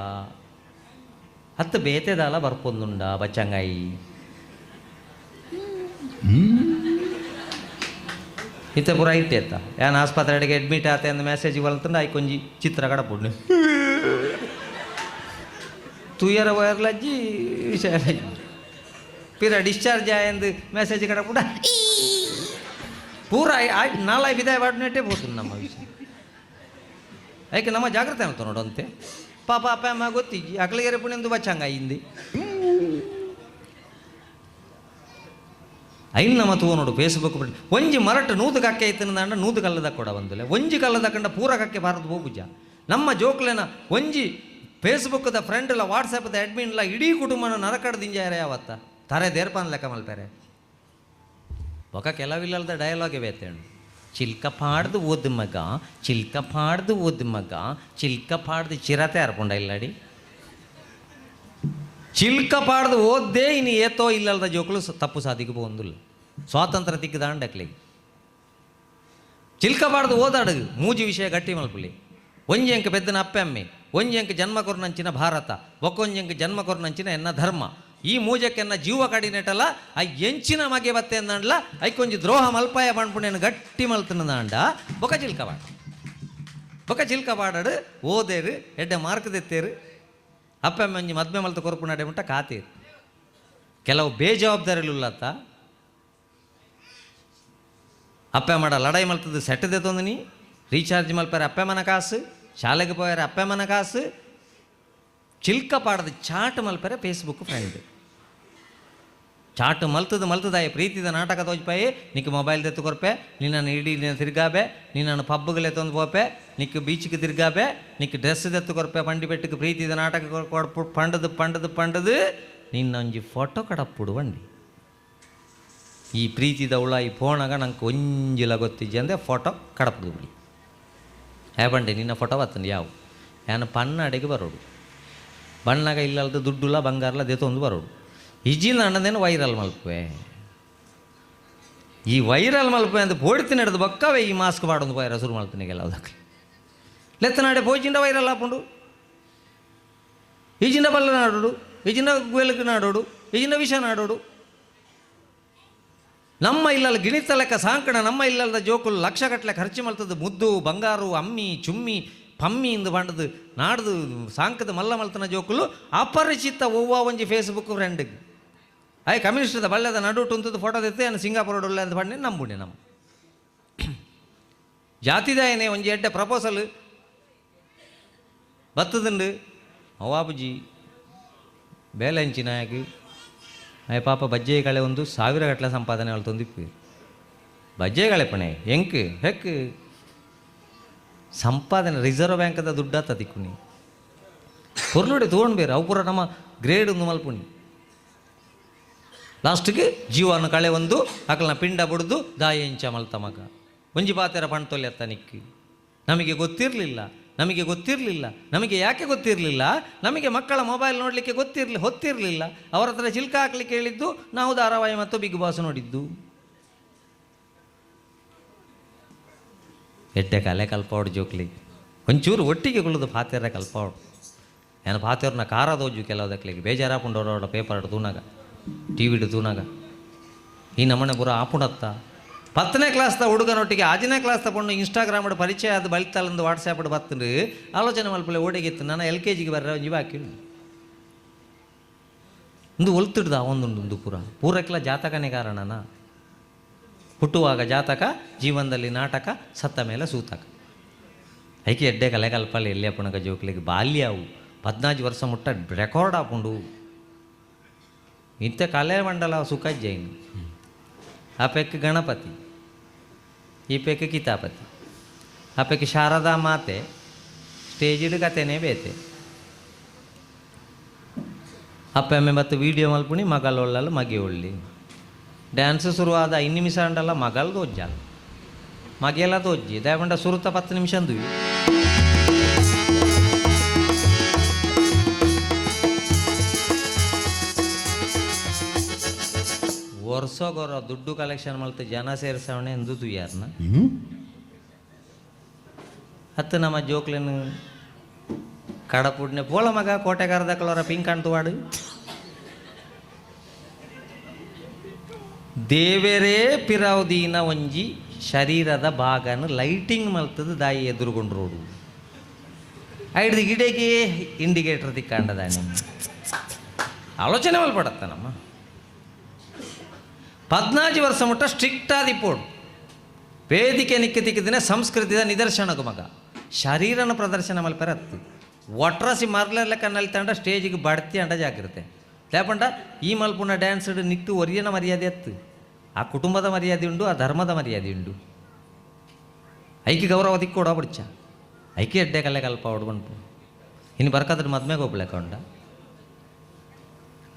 ಹತ್ತು ಬೇತೆದಾಲ ಬರ್ಪೊಂದುಂಡ ಬಚ್ಚಂಗಾಯಿ ಇತ್ತ ಪೂರ ಇಟ್ಟೆ ಅತ್ತ ಯಾನ್ ಆಸ್ಪತ್ರೆ ಅಡಿಗೆ ಅಡ್ಮಿಟ್ ಆತೆ ಅಂದ ಮೆಸೇಜ್ ಬಲ್ತಂಡ ಆಯ್ ಕೊಂಜಿ ಚಿತ್ರ ಕಡಪುಂಡು ತುಯರ ವಯರ್ಲಜ್ಜಿ ವಿಷಯ ಪಿರ ಡಿಸ್ಚಾರ್ಜ್ ಆಯಂದು ಮೆಸೇಜ್ ಕಡಪುಂಡ ಪೂರ ನಾಲ್ಕು ವಿದಾಯ ವಾಡಿನೆಟ್ಟೇ ಹೋತು ನಮ್ಮ ವಿಷಯ. ಐಕೆ ನಮ್ಮ ಜಾಗ್ರತೆ ಅಂತ ನೋಡಂತೆ. ಪಾಪ ಅಪ್ಪ ಅಮ್ಮ ಗೊತ್ತಿಜ್ಜಿ ಅಕಲಿಗೆರೆ ಪುಣ್ಯಂದು ಬಚ್ಚಂಗ ಹಿಂದಿ ಐನ್ ನಮ್ಮ ತೂ ನೋಡು ಫೇಸ್ಬುಕ್ ಬಿಟ್ಟು ಒಂಜಿ ಮರಟ್ ನೂದು ಕಕ್ಕೆ ಐತನದಾಂಡ ನೂದು ಕಲ್ಲದ ಕೊಡ ಬಂದುಲೆ ಒಂಜಿ ಕಲ್ಲದ ಕಂಡ ಪೂರ ಕಕ್ಕೆ ಭಾರತ ಹೋಗುಜ. ನಮ್ಮ ಜೋಕ್ಲೆನ ಒಂಜಿ ಫೇಸ್ಬುಕ್ದ ಫ್ರೆಂಡ್ಲ ವಾಟ್ಸಪ್ದ ಅಡ್ಮಿನ್ಲ ಇಡೀ ಕುಟುಂಬನ ನರಕಡ್ದಿಂಜಾರೆ ಯಾವತ್ತ ತರೆ ದೇರ್ಪಾನ್ ಲೆಕ್ಕ ಮಲ್ಪೆರೆ. ఒక ಕೆಲವಿಲ್ಲದ ಡೈಲಾಗ್ ಬೇತೇಣು. ಚಿಲ್ಕ ಪಾಡ್ದು ಓದು ಮಗ, ಚಿಲ್ಕ ಪಾಡ್ದು ಓದು ಮಗ, ಚಿಲ್ಕ ಪಾಡ್ದು ಚಿರತೆ ಅರ್ಪುಂಡ ಇಲ್ಲಡಿ. ಚಿಲ್ಕ ಪಾಡ್ದು ಓದ್ದೇ ಇನ್ನು ಏತೋ ಇಲ್ಲಲ್ದ ಜೋಕುಲು ತಪ್ಪು ಸಾಧಿಗೆ ಪೋಂದುಲ್ಲ. ಸ್ವಾತಂತ್ರ್ಯ ತಿಕ್ಕದಾಂಡಕ್ಲಿಗೆ ಚಿಲ್ಕ ಪಾಡ್ದು ಓದಾಡು ಮೂಜಿ ವಿಷಯ ಗಟ್ಟಿ ಮಲ್ಪುಲಿ. ಒಂಜಿ ಅಂಕ ಪೆದ್ದನ ಅಪ್ಪೆ ಅಮ್ಮೆ, ಒಂಜಿ ಅಂಕ ಜನ್ಮ ಕೊರ್ನಂಚಿನ ಭಾರತ, ಒಕ್ಕೊಂಜಿ ಅಂಕ ಜನ್ಮ ಕೊರ್ನಂಚಿನ ಎನ್ನ ಧರ್ಮ. ಈ ಮೂಜಕ್ಕೆನ್ನ ಜೀವ ಕಡಿನೆಟಲ I ಎಂಚಿನ ಮಗೆ ಬತ್ತೆ ಅಂದಂಡ್ಲ ಐಕೊಂಜಿ ದ್ರೋಹ ಮಲ್ಪಾಯ ಪಣ್ಪುಣೆಯನ್ನು ಗಟ್ಟಿ ಮಲ್ತನದಾಂಡ ಬೊಕ ಚಿಲ್ಕ ಬಾಡ. ಬೊಕ ಚಿಲ್ಕ ಬಾಡಡು ಓದೇರು ಎಡ್ಡೆ ಮಾರ್ಕ್ ದೆತ್ತೇರು ಅಪ್ಪೆ ಒಂಜಿ ಮದ್ಮೆ ಮಲ್ತ ಕೊರಪು ನಡೆ ಮುಟ್ಟ ಕಾತೇರು. ಕೆಲವು ಬೇಜವಾಬ್ದಾರಿಲುಲ್ಲತ್ತ ಅಪ್ಪೆ ಮಾಡ ಲಡಾಯಿ ಮಲ್ತದ್ದು ಸೆಟ್ ದೆತ್ತೊಂದು ರೀಚಾರ್ಜ್ ಮಲ್ಪಾರೆ ಅಪ್ಪೆ ಮನ ಕಾಸು, ಶಾಲೆಗೆ ಪೋಯಾರೆ ಅಪ್ಪೆ ಮನ ಕಾಸು, ಚಿಲ್ಕ ಪಾಡದ ಚಾಟ್ ಮಲ್ಪರೆ ಫೇಸ್ಬುಕ್ ಫ್ರೆಂಡ್. ಚಾಟ್ ಮಲ್ತದ ಮಲ್ತದಾಯ ಪ್ರೀತಿದ ನಾಟಕ ತೋಜ್ಪಾಯಿ ನಿಕ್ ಮೊಬೈಲ್ ದೆತ್ತು ಕೊರ್ಪೆ, ನಿನ್ನನ್ನು ಇಡೀ ನಿನ್ನ ತಿರ್ಗಾಬೆ, ನಿನ್ನನ್ನು ಪಬ್ಗಳು ತಂದು ಪೋಪೆ, ನಿಕ್ ಬೀಚ್ಗೆ ತಿರ್ಗಾಬೆ, ನಿಕ್ ಡ್ರೆಸ್ ದೆತ್ತು ಕೊರ್ಪೆ, ಪಂಡಿ ಬೆಟ್ಟಕ್ಕೆ ಪ್ರೀತಿದ ನಾಟಕ ಕೊಡ್ಪು ಪಂಡದು ಪಂಡದು ಪಂಡದು ನಿನ್ನೊಂಜಿ ಫೋಟೋ ಕಡಪ್ಪುಡು ಬಂಡಿ. ಈ ಪ್ರೀತಿದ ಉಳಾಯಿ ಫೋನಾಗ ನಂಗೆ ಒಂಜಿಲ ಗೊತ್ತಿಜ್ಜಿ ಅಂದೆ ಫೋಟೋ ಕಡಪುದು ಬಿಡಿ. ಹೇ ಬಂಡೆ ನಿನ್ನ ಫೋಟೋ ಬತ್ತಂದು ಯಾವ ಯಾನು ಪನ್ನಡೆಗೆ ಬರೋಡು ಬಣ್ಣಾಗ ಇಲ್ಲಲ್ದ ದುಡ್ಡುಲ್ಲ ಬಂಗಾರಲ ದೆತ್ತೊಂದು ಬರೋಡು ಇಜ್ಜಿನ ಅಣ್ಣದೇನು ವೈರಲ್ ಮಲ್ಪುವೆ. ಈ ವೈರಲ್ ಮಲ್ಪುವೆ ಅಂತ ಪೋಡಿತಿ ನಡೆದು ಬಕ್ಕವೇ ಈ ಮಾಸ್ಕ್ ಪಾಡೊಂದು ಪೋಯರ ಶುರು ಮಲ್ತನಿಗೆಲ್ಲ ಅದಕ್ಕೆ ಲೆತ್ತನಾಡೆ ಪೋಜಿಂಡ ವೈರಲ್ ಆಪುಂಡು. ಈಜಿಂಡ ಬಲ್ಲ ನಾಡೋಡು, ಈಜಿಂಡ ಗುವೆಲಕ್ಕೆ ನಾಡೋಡು, ಈಜಿಂಡ ವಿಷ ನಾಡೋಡು. ನಮ್ಮ ಇಲ್ಲಲ್ಲ ಗಿಣಿತ ಲೆಕ್ಕ ಸಾಂಕಣ ನಮ್ಮ ಇಲ್ಲದ ಜೋಕುಲು ಲಕ್ಷ ಗಟ್ಟಲೆ ಖರ್ಚು ಮಲ್ತದ್ದು ಮುದ್ದು ಬಂಗಾರು ಅಮ್ಮಿ ಚುಮ್ಮಿ ಪಮ್ಮಿ ಇಂದು ಬಂಡದು ನಾಡ್ದು ಸಾಂಕದ ಮಲ್ಲ ಮಲ್ತನ ಜೋಕುಲು ಅಪರಿಚಿತ ಒವ್ವ ಒಂಜಿ ಫೇಸ್ಬುಕ್ ಫ್ರೆಂಡ್ಗೆ ಅಯ್ ಕಮ್ಯುನಿಸ್ಟದ ಬಳ್ಳದ ನಡುಟು ಅಂತದ್ದು ಫೋಟೋ ತೆತ್ತೆ ನಾನು ಸಿಂಗಾಪುರ ಉಳ್ಳ ಅಂತ ಬಣ್ಣೆ ನಂಬುಂಡೆ. ನಮ್ಮ ಜಾತಿದಾಯನೆ ಒಂಜಿ ಎಡ್ಡೆ ಪ್ರಪೋಸಲ್ ಬತ್ತದುಂಡು ಅವ್ವಾಬುಜಿ ಬೇಲೆಂಚಿ ನಾಯಕ್ ಅಯ್ಯ ಪಾಪ ಬಜ್ಜೆ ಕಳೆ ಒಂದು 1000 ಗಟ್ಟಲೆ ಸಂಪಾದನೆ ಅವಳು ಇಪ್ಪು ಬಜ್ಜೆ ಕಳೆ ಪಣೆ ಎಂಕ್ ಹೆಕ್ ಸಂಪಾದನೆ ರಿಸರ್ವ್ ಬ್ಯಾಂಕದ ದುಡ್ಡಾತ ತಿಕ್ಕುನಿ ಪೊರ್ಲುಡೆ ತಗೊಂಡು ಬೇರೆ ಅವು ಪೂರ ನಮ್ಮ ಗ್ರೇಡ್ ಒಂದು ಮಲ್ಪುಣಿ. ಲಾಸ್ಟ್ಗೆ ಜೀವನ ಕಳೆ ಒಂದು ಅಕಲ್ನ ಪಿಂಡ ಬಡ್ದು ದಾಯಂಚ ಮಲ್ತ ಮಗ ಒಂಜಿ ಪಾತೆರ ಪಣ್ ತೊಲೆತ್ತ ನಿಕ್ಕಿ. ನಮಗೆ ಗೊತ್ತಿರಲಿಲ್ಲ, ನಮಗೆ ಗೊತ್ತಿರಲಿಲ್ಲ, ನಮಗೆ ಯಾಕೆ ಗೊತ್ತಿರಲಿಲ್ಲ? ನಮಗೆ ಮಕ್ಕಳ ಮೊಬೈಲ್ ನೋಡಲಿಕ್ಕೆ ಗೊತ್ತಿರಲಿ ಹೊತ್ತಿರಲಿಲ್ಲ. ಅವರ ಹತ್ರ ಚಿಲ್ಕ ಹಾಕ್ಲಿಕ್ಕೆ ಹೇಳಿದ್ದು, ನಾವು ಧಾರಾವಾಹಿ ಮತ್ತು ಬಿಗ್ ಬಾಸ್ ನೋಡಿದ್ದು. ಎಟ್ಟೆ ಕಲೆ ಕಲ್ಪವಡು ಜೋಕ್ಲಿ ಒಂಚೂರು ಒಟ್ಟಿಗೆ ಕುಳ್ಳುದು ಪಾತೆರ ಕಲ್ಪವಡು. ಏನು ಪಾತೆರ್ನ ಕಾರ ದೋಜು ಕೆಲವುದಕ್ಲಿಗೆ ಬೇಜಾರಾಪುಂಡೋಡ ಪೇಪರ್ ತೂನಾಗ ಟಿ ವಿಡು ತೂನಾಗ ಈ ನಮ್ಮನೆ ಪೂರ ಆಪುಂಡತ್ತ. 10ನೇ ಕ್ಲಾಸ್ದ ಹುಡುಗನೊಟ್ಟಿಗೆ 5ನೇ ಕ್ಲಾಸ್ ತಗೊಂಡು ಇನ್ಸ್ಟಾಗ್ರಾಮ್ ಪರಿಚಯ ಅದು ಬಳಿತಲ್ಲಂದು ವಾಟ್ಸ್ಯಾಪ್ ಬತ್ತಂದು ಆಲೋಚನೆ ಮಲ್ಪಲೆ ಓಡಿಗಿತ್ತು. ನಾನು ಎಲ್ ಕೆ ಜಿಗೆ ಬರ್ರ ಒಂಜಿ ಬಾಕಿ ಒಂದು ಒಲ್ತಿಡ್ದ ಒಂದುಂಡು ಒಂದು ಪೂರ ಪೂರಕ್ಕೆಲ್ಲ ಜಾತಕನೇ ಕಾರಣನ. ಹುಟ್ಟುವಾಗ ಜಾತಕ, ಜೀವನದಲ್ಲಿ ನಾಟಕ, ಸತ್ತ ಮೇಲೆ ಸೂತಕ. ಐಕೆ ಎಡ್ಡೆ ಕಲೆ ಕಲ್ಪಲ್ಲಿ ಎಲ್ಲಿ ಅಪ್ಪಣಕ ಜೋಕ್ಲಿಗೆ ಬಾಲ್ಯ ಅವು 14 ವರ್ಷ ಮುಟ್ಟ ರೆಕಾರ್ಡ್ ಆಪುಂಡು. ಇಂಥ ಕಲೆ ಮಂಡಲ ಸುಖ ಜೈನ್ ಆ ಪೆಕ್ ಗಣಪತಿ, ಈ ಪೆಕ್ ಕಿತಾಪತಿ, ಆ ಪೆಕ್ ಶಾರದಾ ಮಾತೆ, ಸ್ಟೇಜಿಡ್ ಕತೆನೇ ಬೇತೆ. ಅಪ್ಪ ಅಮ್ಮೆ ಮತ್ತು ವೀಡಿಯೋ ಮಲ್ಪುಣಿ ಮಗಲ್ ಒಳ್ಳಲ್ಲ ಮಗೆ ಒಳ್ಳಿ ಡ್ಯಾನ್ಸ್ ಶುರುವಾದ 5 ನಿಮಿಷ ಅಂಡಲ್ಲ ಮಗಲ್ ತೋಜ್ಜಾಲ ಮಗೆಲ್ಲ ತೋಜ್ಜಿ ದಯಪಂಡ ಸುರುತ 10 ನಿಮಿಷ ಅಂದುವಿ. ವರ್ಷಗೊರ ದುಡ್ಡು ಕಲೆಕ್ಷನ್ ಮಲ್ತ ಜನ ಸೇರ್ಸವಣೆ ಎಂದು ತುಯ್ಯಾರನ ಹತ್ತು ನಮ್ಮ ಜೋಕ್ಲೆನು ಕಡಪುಡ್ನೆ ಪೋಳ ಮಗ ಕೋಟೆಗಾರದಕ್ಕಲವರ ಪಿಂಕ್ ಅಂಟುವಾಡು. ದೇವರೇ ಪಿರಾವ್ದೀನ ಒಂಜಿ ಶರೀರದ ಭಾಗನ ಲೈಟಿಂಗ್ ಮಲ್ತದ ದಾಯಿ ಎದುರುಗೊಂಡ್ರೋಡು ಐಡ್ದು ಗಿಡಕ್ಕೆ ಇಂಡಿಕೇಟರ್ ತಿಕ್ಕಂಡದಾನೆ ಆಲೋಚನೆ ಮಲ್ಪಡತ್ತ ನಮ್ಮ 14 ವರ್ಷ ಮುಟ್ಟ ಸ್ಟ್ರಿಕ್ಟ್ ಆದಿಪ್ಪೋಡು. ವೇದಿಕೆ ನಿಕ್ಕ ತಿಕ್ಕಿದಿನ ಸಂಸ್ಕೃತಿದ ನಿದರ್ಶನಗು ಮಗ ಶರೀರನ ಪ್ರದರ್ಶನ ಮಲ್ಪೆರತ್ತು ಒಟ್ರಾಸಿ ಮರ್ಲೆಲ್ಲ ಕಣ್ಣಲ್ಲಿ ತಂಡ ಸ್ಟೇಜಿಗೆ ಬಡ್ತಿ ಅಂಡ ಜಾಗ್ರತೆ ಲೇಪಂಡ ಈ ಮಲ್ಪುನ ಡ್ಯಾನ್ಸ್ ನಿಟ್ಟು ಒರಿಯನ ಮರ್ಯಾದೆ ಅತ್ತು ಆ ಕುಟುಂಬದ ಮರ್ಯಾದೆ ಉಂಡು, ಆ ಧರ್ಮದ ಮರ್ಯಾದೆ ಉಂಡು. ಐಕೆ ಗೌರವ ದಿಕ್ಕೋಡ ಬಿಡ್ಚ ಐಕೆ ಎಡ್ಡೆ ಕಲ್ಲೆ ಕಲ್ಪ ಹೊಡ್ ಬಂತು ಇನ್ನು ಬರ್ಕಾದ್ರೆ ಮದ್ಮೆಗೆ ಹೋಗ್ಲೇಕೊಂಡ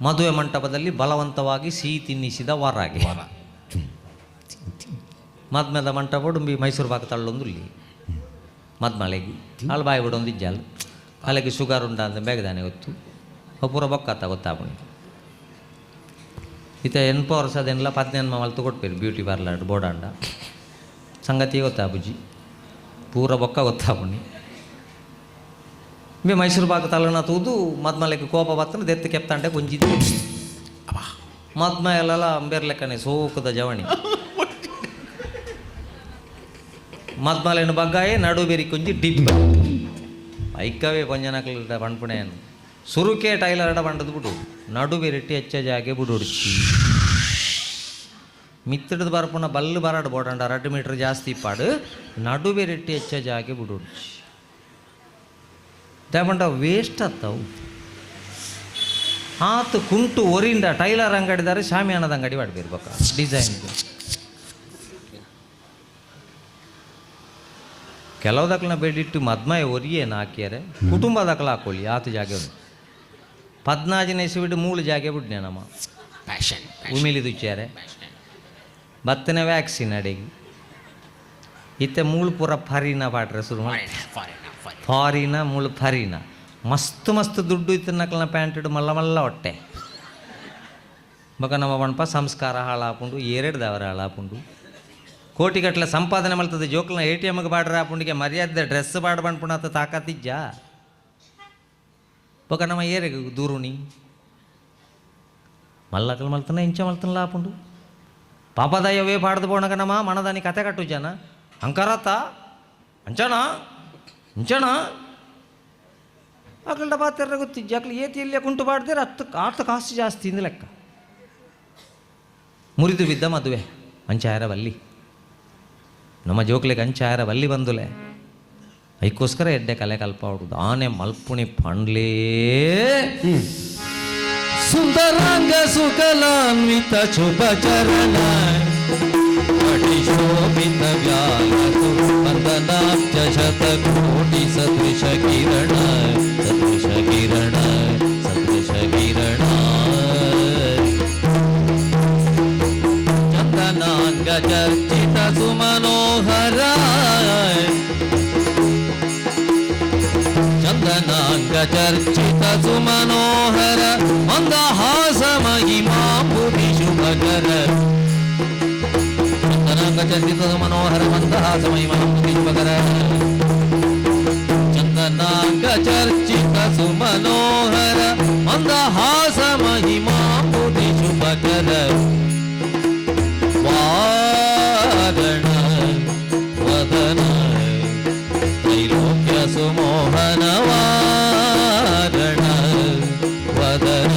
ಮದುವೆ ಮಂಟಪದಲ್ಲಿ ಬಲವಂತವಾಗಿ ಸಿಹಿ ತಿನ್ನಿಸಿದ ವರಾಗಿ ಮದ್ಮೆದ ಮಂಟಪ ಉಂಬಿ ಮೈಸೂರು ಪಾಕ ತಳ್ಳೊಂದು ಇಲ್ಲಿ ಮದ್ಮಲೆಗೆ ಅಲ್ಲಿ ಬಾಯಿ ಬಿಡೊಂದು ಇಜ್ಜಾಲ್ ಅಲ್ಲಿಗೆ ಶುಗರ್ ಉಂಡ ಅಂತ ಬೇಗದಾನೆ ಗೊತ್ತು ಪೂರ ಬೊಕ್ಕತ್ತ ಗೊತ್ತಾಪುಣಿ ಇತ್ತ ಎನ್ಪ ವರ್ಷದೆಲ್ಲ ಪದ್ನೆನ್ಮ ಮಲ್ತು ಕೊಟ್ಪೇರು ಬ್ಯೂಟಿ ಪಾರ್ಲರ್ ಬೋಡಾಂಡ ಸಂಗತಿ ಗೊತ್ತಾಪುಜಿ ಪೂರ ಬೊಕ್ಕ ಗೊತ್ತಾಪುಣಿ ಬಿ ಮೈಸೂರು ಪಾಕ ತಳ್ಳನ ತೂದು ಮದ್ಮಲೆಗೆ ಕೋಪ ಬತ್ತನ ದೆತ್ತು ಕೆಪ್ತಾಂಡೆ ಕೊಂಜಿದ್ದು ಮದ್ಮ ಎಲ್ಲ ಅಂಬೇರ್ಲೆಕ್ಕನೆ ಸೋಕದ ಜವಣಿ ಮದ್ಮಲೆನು ಬಗ್ಗಾಯೆ ನಡು ಬೇರಿ ಕೊಂಜಿ ಡಿಬ್ಬ ಐಕ್ಕವೇ ಪಂಜನಕಲ ಪಣ್ಪುಣೆಯನ್ನು ಸುರುಕೆ ಟೈಲರ್ ಅಡ ಬಂಡದು ಬಿಡು ನಡು ಬೇರಿಟ್ಟಿ ಹೆಚ್ಚ ಜಾಗೆ ಬಿಡುಡ್ಚಿ ಮಿತ್ತಿಡ್ದು ಬರಪುಣ ಬಲ್ಲು ಬರಾಡು ಬೋಡಂಡ 2 ಮೀಟರ್ ಜಾಸ್ತಿ ಇಪ್ಪಾಡು ನಡು ಬೇರಿಟ್ಟಿ ಹೆಚ್ಚ ಜಾಗೆ ಬಿಡುಡ್ಚಿ ದೇಪಂಡ ವೇಸ್ಟ್ ಆತ್ತವು ಆತು ಕುಂಟು ಒರಿಂಡ ಟೈಲರ್ ಅಂಗಡಿದಾರೆ ಶಾಮಿಯಾನದ ಅಂಗಡಿ ಮಾಡ್ಬಿರ್ಬೇಕ ಡಿಸೈನ್ ಕೆಲವು ದಕ್ಕಲನ್ನ ಬೇಡಿಟ್ಟು ಮದ್ಮಯ ಒರಿಯೇನು ಹಾಕ್ಯಾರೆ ಕುಟುಂಬ ದಕ್ಕಲ ಹಾಕೊಳ್ಳಿ ಆತು ಜಾಗೆ ಉಂಟು ಪದ್ನಾಜಿನ ಇಸುಬಿಟ್ಟು ಮೂಳು ಜಾಗೆ ಬಿಡ್ನೆ ನಮ್ಮ ಪ್ಯಾಷನ್ ಉಮಿಲಿ ದುಚ್ಚಾರೆ ಬತ್ತನೆ ವ್ಯಾಕ್ಸಿನ್ ಅಡಿಗೆ ಇತ್ತೆ ಮೂಳು ಪೂರ ಫರಿನ ಪಾಟ್ರೆ ಶುರು ಮಾಡಿ ಫಾರಿನ್ ಫಾರಿನ್ ಫಾರಿನ ಮೂಳು ಫರಿನ ಮಸ್ತ್ ಮಸ್ತ್ ದುಡ್ಡು ಇತ್ತು ನಕಲ್ನ ಪ್ಯಾಂಟ್ ಇಡು ಮಲ್ಲ ಮಲ್ಲ ಹೊಟ್ಟೆ ಬೊಕ ನಮ್ಮ ಪಣಪ ಸಂಸ್ಕಾರ ಹಾಳಾಪುಂಡು ಏರೆಡ್ದವರ ಹಾಳಾಪುಂಡು ಕೋಟಿಗಟ್ಟಲೆ ಸಂಪಾದನೆ ಮಲ್ತದೆ ಜೋಕ್ಲನ ಎ ಟಿ ಎಮ್ಗೆ ಬಾಡ್ರ ಆಪುಂಡಿಗೆ ಮರ್ಯಾದೆ ಡ್ರೆಸ್ ಬಾಡ್ ಬಂಡ್ಪುಂಡು ಆತ ತಾಕತ್ತಿಜ್ಜ ಬೊಕ ನಮ್ಮ ಏರೆಗ್ ದೂರುಣಿ ಮಲ್ಲಕಲ್ ಮಲ್ತನ ಇಂಚ ಮಲ್ತನ ಲಾಪುಂಡು ಪಾಪದಯವೇ ಪಾಡ್ದು ಪೋಣಗ ನಮ್ಮ ಮನದಾನಿ ಕತೆ ಕಟ್ಟು ಜನ ಅಂಕರತ್ತ ಅಂಚನ ಅಂಚನ ಅಕಲ್ಡ ಬಾತೆರ್ರ ಗೊತ್ತಿಜ್ಜ ಅಕ್ಲು ಏತಿ ಎಲ್ಲಿಯ ಕುಂಟು ಪಾಡ್ದಿರ ಹತ್ತು ಆತ ಕಾಸು ಜಾಸ್ತಿ ಇಂದ ಲೆಕ್ಕ ಮುರಿದು ಬಿದ್ದ ಮದುವೆ ಅಂಚಾಯರ ಬಲ್ಲಿ ನಮ್ಮ ಜೋಕ್ಲಿಗೆ ಅಂಚಾಯರ ಬಲ್ಲಿ ಬಂದುಲೆ ಐಕ್ಕೋಸ್ಕರ ಎಡ್ಡೆ ಕಲೆ ಕಲ್ಪ ಹೊಡುದು ಆನೆ ಮಲ್ಪುಣಿ ಪಂಡ್ಲೇ ಸುಂದರಾಂಗ ಸುಕಲಾನ್ವಿತ ಶುಭ ಚರಣ ಶೋಭಿತ ವ್ಯಾಲತು ವಂದನಾಬ್ಜ ಶತಕೋಟಿ ಸದೃಶ ಕಿರಣ ಸದೃಶ ಕಿರಣ ಸದೃಶ ಕಿರಣ ಚಂದನಾಂಗ ಚರ್ಚಿತ ಸುಮನೋಹರ ಚಂದನಾಂಗ ಚರ್ಚಿತ ಸುಮನೋಹರ ಮಂದಹಾಸ ಮಹಿಮಾಂಬುಧಿ ಶುಭಕರ ಚಂದನಾಂಗ ಚರ್ಚಿತ ಸುಮನೋಹರ ಮಂದಹಾಸ ಮಹಿಮಾಂಬುಧಿ ಶುಭಕರ ಚಂದನಾಂಗ ಚರ್ಚಿತ ಸುಮನೋಹರ ಮಂದಹಾಸ ಮಹಿಮಾಂಬುಧಿ ಶುಭಕರ ವಾರಣ ವದನ ತ್ರೈಲೋಕ್ಯ ಸುಮೋಹನ ವಾರಣ ವದನ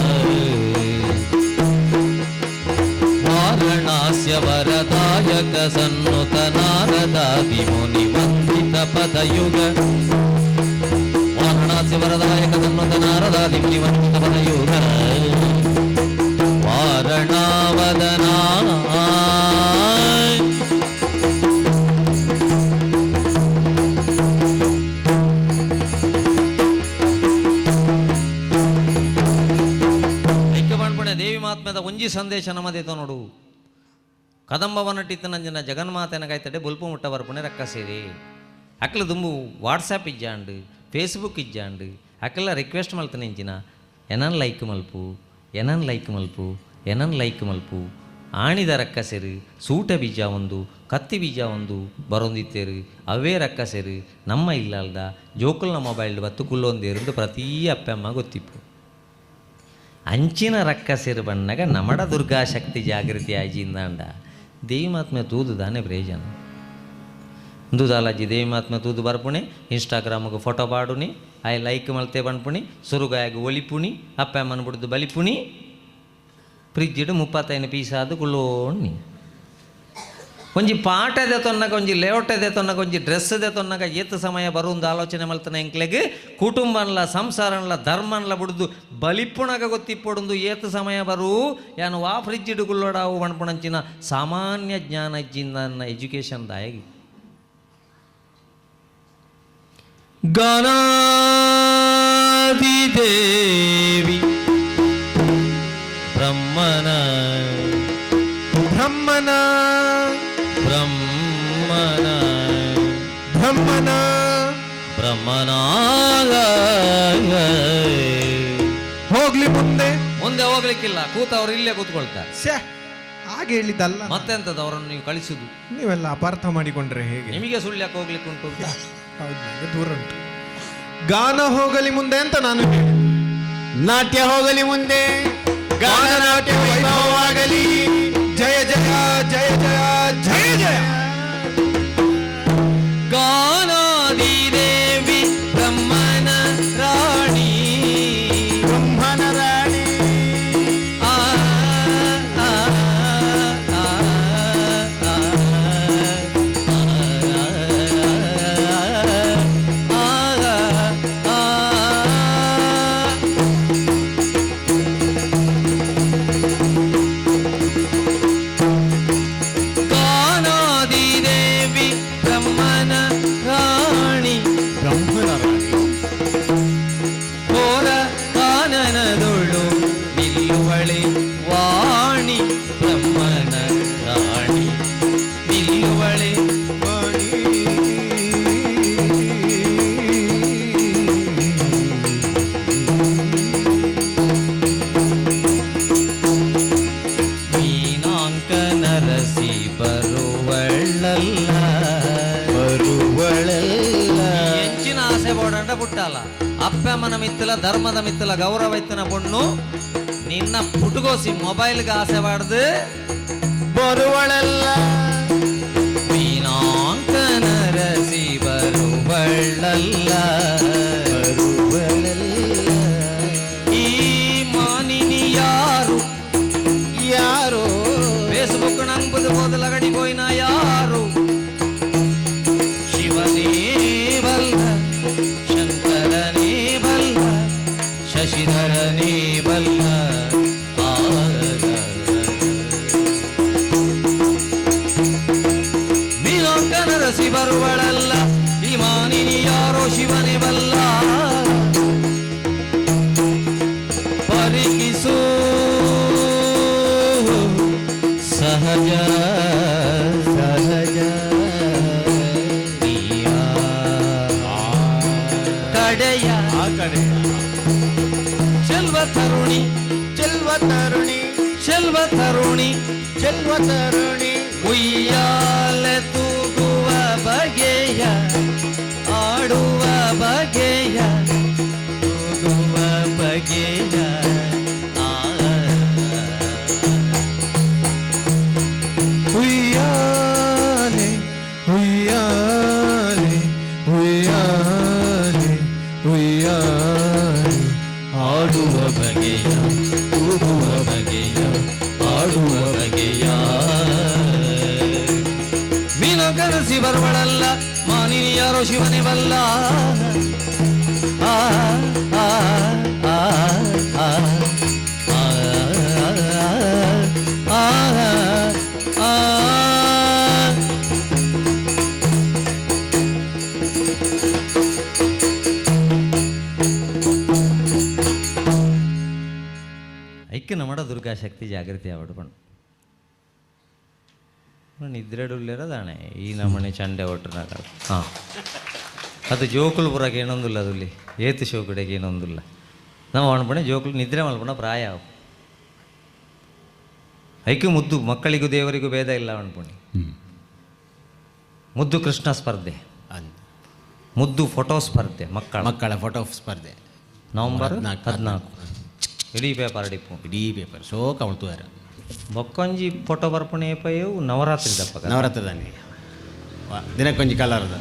ವಾರಣಾಸ್ಯ ವರದಾಯಕ ಸನ್ನುತ ನಾರದಾದಿ ಮುನಿ ವಂದಿತ ಪದಯುಗ ವಾರಣಾಸ್ಯ ವರದಾಯಕ ಸನ್ನುತ ನಾರದಾದಿ ಮುನಿ ವಂದಿತ ಪದಯುಗ ವಾರಣಾವದನ ಐಕ್ಯಬಾಣ್ಪಣೆ ದೇವಿ ಮಹಾತ್ಮ್ಯದ ಒಂಜಿ ಸಂದೇಶ ನಮ್ಮದೇತೋ ನೋಡು ಕದಂಬವನಟ್ಟಿತ್ತನಂಜನ ಜಗನ್ಮಾತೆನಗಾಯ್ತಡೆ ಬೊಲ್ಪು ಮುಟ್ಟ ಬರ್ಪುಣೆ ರಕ್ಕ ಸೇರಿ ಅಕ್ಲ ದುಂಬು ವಾಟ್ಸಾಪ್ ಇಜ್ಜಾಂಡು ಫೇಸ್ಬುಕ್ ಇಜ್ಜಾಂಡು ಅಕ್ಲ ರಿಕ್ವೆಸ್ಟ್ ಮಲ್ತನೆ ಇಂಚಿನ ಎನನ್ ಲೈಕ್ ಮಲ್ಪು ಎನನ್ ಲೈಕ್ ಮಲ್ಪು ಎನನ್ ಲೈಕ್ ಮಲ್ಪು ಆಣಿದ ರಕ್ಕಸೆರು ಸೂಟ ಬೀಜ ಒಂದು ಕತ್ತಿ ಬೀಜ ಒಂದು ಬರೊಂದಿತ್ತೇರು ಅವೇ ರಕ್ಕಸೆರು ನಮ್ಮ ಇಲ್ಲಲ್ದ ಜೋಕುಲ್ನ ಮೊಬೈಲ್ ಬತ್ತು ಕುಲ್ಲೊಂದೇರು ಪ್ರತೀ ಅಪ್ಪಮ್ಮ ಗೊತ್ತಿಪ್ಪು ಅಂಚಿನ ರಕ್ಕಸೆರು ಬಣ್ಣಗ ನಮಡ ದುರ್ಗಾಶಕ್ತಿ ಜಾಗೃತಿ ಆಜಿಂದಾಂಡ ದೇವಿ ಮಾತ್ಮೆ ತೂದು ದಾನೆ ಪ್ರಯೋಜನ ದುದಾಲಜ್ಜಿ ದೇವಿ ಮಾತ್ಮೆ ತೂದು ಬರ್ಪುಣಿ ಇನ್ಸ್ಟಾಗ್ರಾಮ್ಗೆ ಫೋಟೋ ಪಾಡುನಿ I like ಮಲ್ತೆ ಬಣ್ಪುಣಿ ಸುರುಗಾಯಗ ಒಲಿಪುಣಿ ಅಪ್ಪ ಅಮ್ಮನ ಬಿಡ್ದು ಬಲಿಪುಣಿ ಫ್ರಿಜ್ಜಿಡು 35 ಪೀಸ್ ಆದು ಕುಳ್ಳೋಣ್ಣಿ. ಒಂಜಿ ಪಾಠ ದೆತೊನ್ನಗ, ಒಂಜಿ ಲೇಔಟ್ ದೆತೊನ್ನಗ, ಒಂಜಿ ಡ್ರೆಸ್ ದೆತೊನ್ನಗ ಏತ್ ಸಮಯ ಬರುಂದು ಆಲೋಚನೆ ಮಲ್ತನ ಎಂಕ್ಲೆಗ್. ಕುಟುಂಬನ್ಲ ಸಂಸಾರನ್ಲ ಧರ್ಮನ್ಲ ಬುಡ್ದು ಬಲಿಪುಣಗ ಗೊತ್ತಿಪ್ಪೊಡುಂದು ಏತ್ ಸಮಯ ಬರು, ಯಾನು ವಾ ಫ್ರಿಜ್ ಇಡುಗುಲ್ಲೋಡಾವು ಪನ್ಪುಣಂಚಿನ ಸಾಮಾನ್ಯ ಜ್ಞಾನ ಇಜ್ಜಿಂದ ಎಜುಕೇಶನ್ ದಾಯಗಿ. ಗಾನಾದಿದೇವಿ ಬ್ರಹ್ಮನ ಬ್ರಹ್ಮನ ಬ್ರಹ್ಮನ ಬ್ರಹ್ಮನ ಬ್ರಹ್ಮನಾಗ. ಹೋಗ್ಲಿ ಮುಂದೆ. ಮುಂದೆ ಹೋಗ್ಲಿಕ್ಕಿಲ್ಲ, ಕೂತ ಅವ್ರು ಇಲ್ಲೇ ಕೂತ್ಕೊಳ್ತಾರೆ. ಶ್ಯೆ, ಹಾಗೆ ಹೇಳಿದ್ದಲ್ಲ. ಮತ್ತೆಂತದ್ದು ಅವರನ್ನು ನೀವು ಕಳಿಸುದು? ನೀವೆಲ್ಲ ಅಪಾರ್ಥ ಮಾಡಿಕೊಂಡ್ರೆ ಹೇಗೆ? ನಿಮಗೆ ಸುಳ್ಳು ಯಾಕೆ ಹೋಗ್ಲಿಕ್ಕೆ ಉಂಟು ಅಂತ? ಹೌದು, ನಂಗೆ ದೂರ ಉಂಟು. ಗಾನ ಹೋಗಲಿ ಮುಂದೆ ಅಂತ ನಾನು ಹೇಳಿದೆ. ನಾಟ್ಯ ಹೋಗಲಿ ಮುಂದೆ. ಗಾನ ನಾಟ್ಯ ವೈಭವವಾಗಲಿ. ಜಯ ಜಯ ಜಯ ಜಯ ಜಯ ಜಯ. ಗಾನಾದಿದೇವಿ ಬ್ರಹ್ಮನ ರಾಣಿ, ಬ್ರಹ್ಮನ ರಾಣಿ. ಆ, ಆ, ಆ, ಆ, ಆ, ಆ, ಆ. ಗಾನಾದಿದೇವಿ ಬ್ರಹ್ಮನ ರಾಣಿ, ಬ್ರಹ್ಮನ ರಾಣಿ. ಘೋರ ಕಾನನದೊಳು ನಿಲ್ಲುವಳೆ ವಾಣಿ, ಬ್ರಹ್ಮನ ರಾಣಿ ನಿಲ್ಲುವಳೆ ವಾಣಿ. ಮೀನಾಂಕ ನರಸಿ ಬರುವಳ್ಳಲ್ಲ, ಬರುವಳಲ್ಲ. ಹೆಚ್ಚಿನ ಆಸೆ ಬೋಡಂಡ ಪುಟ್ಟಲ್ಲ. ಅಪ್ಪಮ್ಮನ ಮಿತ್ತಲ ಧರ್ಮದ ಮಿತ್ತಲ ಗೌರವ ಇತ್ತನ ಪೊಣ್ಣು ನಿನ್ನ ಪುಟುಗೋಸಿ ಮೊಬೈಲ್ಗೆ ಆಸೆ ಬಾಡ್ದು ಬರುವಳಲ್ಲ. ಮೀನಾಂಕ ನರಸಿ ಬರುವಳ್ಳಲ್ಲ, ಬರುವಳಲ್ಲ. ಈ ಮಾನಿನಿ ಯಾರು? ಯಾರೋ? ಫೇಸ್ಬುಕ್ ನಂಬುದು ಬೋದಲಗಡಿ ಪೋಯಿನ ಯಾರು? ಶಿವನೇ ಬಲ್ಲ, ಶಂಕರನೇ ಬಲ್ಲ, ಶಶಿಧರನೇ ಬಲ್ಲ. ಆ, ಮೀನಾಂಕನರಸಿ ಬರುವಳಲ್ಲ, ಈ ಮಾನಿನಿ ಯಾರೋ ಶಿವನೇ ಬಲ್ಲ. ಪರಿಕಿಸು ಸಹಜ ಸಹಜ ನೀಯ ಕಡೆಯ ಆ ಕಡೆಯ ಚೆಲ್ವ ತರುಣಿ, ಚೆಲ್ವ ತರುಣಿ, ಚೆಲ್ವ ತರುಣಿ, ಚೆಲ್ವ ತರುಣಿ, ಉಯ್ಯಾಲೆ ತೂಗುವ ಬಗೆಯ, ಆಡುವ ಬಗೆಯ, ತೂಗುವ ಬಗೆಯ. ಆ ಉಯ್ಯಾಲೆ ಉಯ್ಯಾಲೆ ಉಯ್ಯಾಲೆ ಉಯ್ಯಾಲೆ, ಆಡುವ ಬಗೆಯ, ತೂಗುವ ಬಗೆಯ, ಆಡುವ ಬಗೆಯ. ಮೀನ ಕನಸಿ ಬರುವಳಲ್ಲ, ಮಾನಿನಿ ಯಾರೋ ಶಿವನೇ ಬಲ್ಲ. ಆ ಆ ಆ ಆ ಆ ಆ ಆ. ಐಕ್ಯ ನಮ್ಮಡ ದುರ್ಗಾಶಕ್ತಿ ಜಾಗೃತಿ ಆವಡು ಪಂಡು ನಿದ್ರೆಡುಲ್ಲೇರದಾಣೆ ಈ ನಮ್ಮನೆ ಚಂಡೆ ಒಟ್ಟುನಾಗ. ಹಾಂ, ಅದು ಜೋಕುಲು ಪುರಕ್ಕೆ ಏನೊಂದಿಲ್ಲ, ಅದುಲ್ಲಿ ಏತು ಶೋಕುಡೆಗೆ ಏನೊಂದಿಲ್ಲ. ನಮ್ಮ ಅನ್ಪಣೆ ಜೋಕುಲು ನಿದ್ರೆ ಮಲ್ಪಣ ಪ್ರಾಯ ಅವು. ಐಕ್ಯ ಮುದ್ದು ಮಕ್ಕಳಿಗೂ ದೇವರಿಗೂ ಭೇದ ಇಲ್ಲ ಅನ್ಪಣಿ. ಮುದ್ದು ಕೃಷ್ಣ ಸ್ಪರ್ಧೆ, ಮುದ್ದು ಫೋಟೋ ಸ್ಪರ್ಧೆ ಮಕ್ಕಳ ಮಕ್ಕಳ ಫೋಟೋ ಸ್ಪರ್ಧೆ. ನವೆಂಬರ್ 14. 14 ಇಡೀ ಪೇಪರ್ ಡಿಪ್ಪು. ಇಡೀ ಪೇಪರ್ ಶೋಕ ಉಂಟು. ಬೊಕ್ಕೊಂಜಿ ಫೋಟೋ ಬರ್ಪಣೆ ಪಯ್ಯವು ನವರಾತ್ರಿ ದಪ್ಪಗ. ನವರಾತ್ರದಾನಿ ದಿನಕ್ಕೊಂಜಿ ಕಲರ್ದ.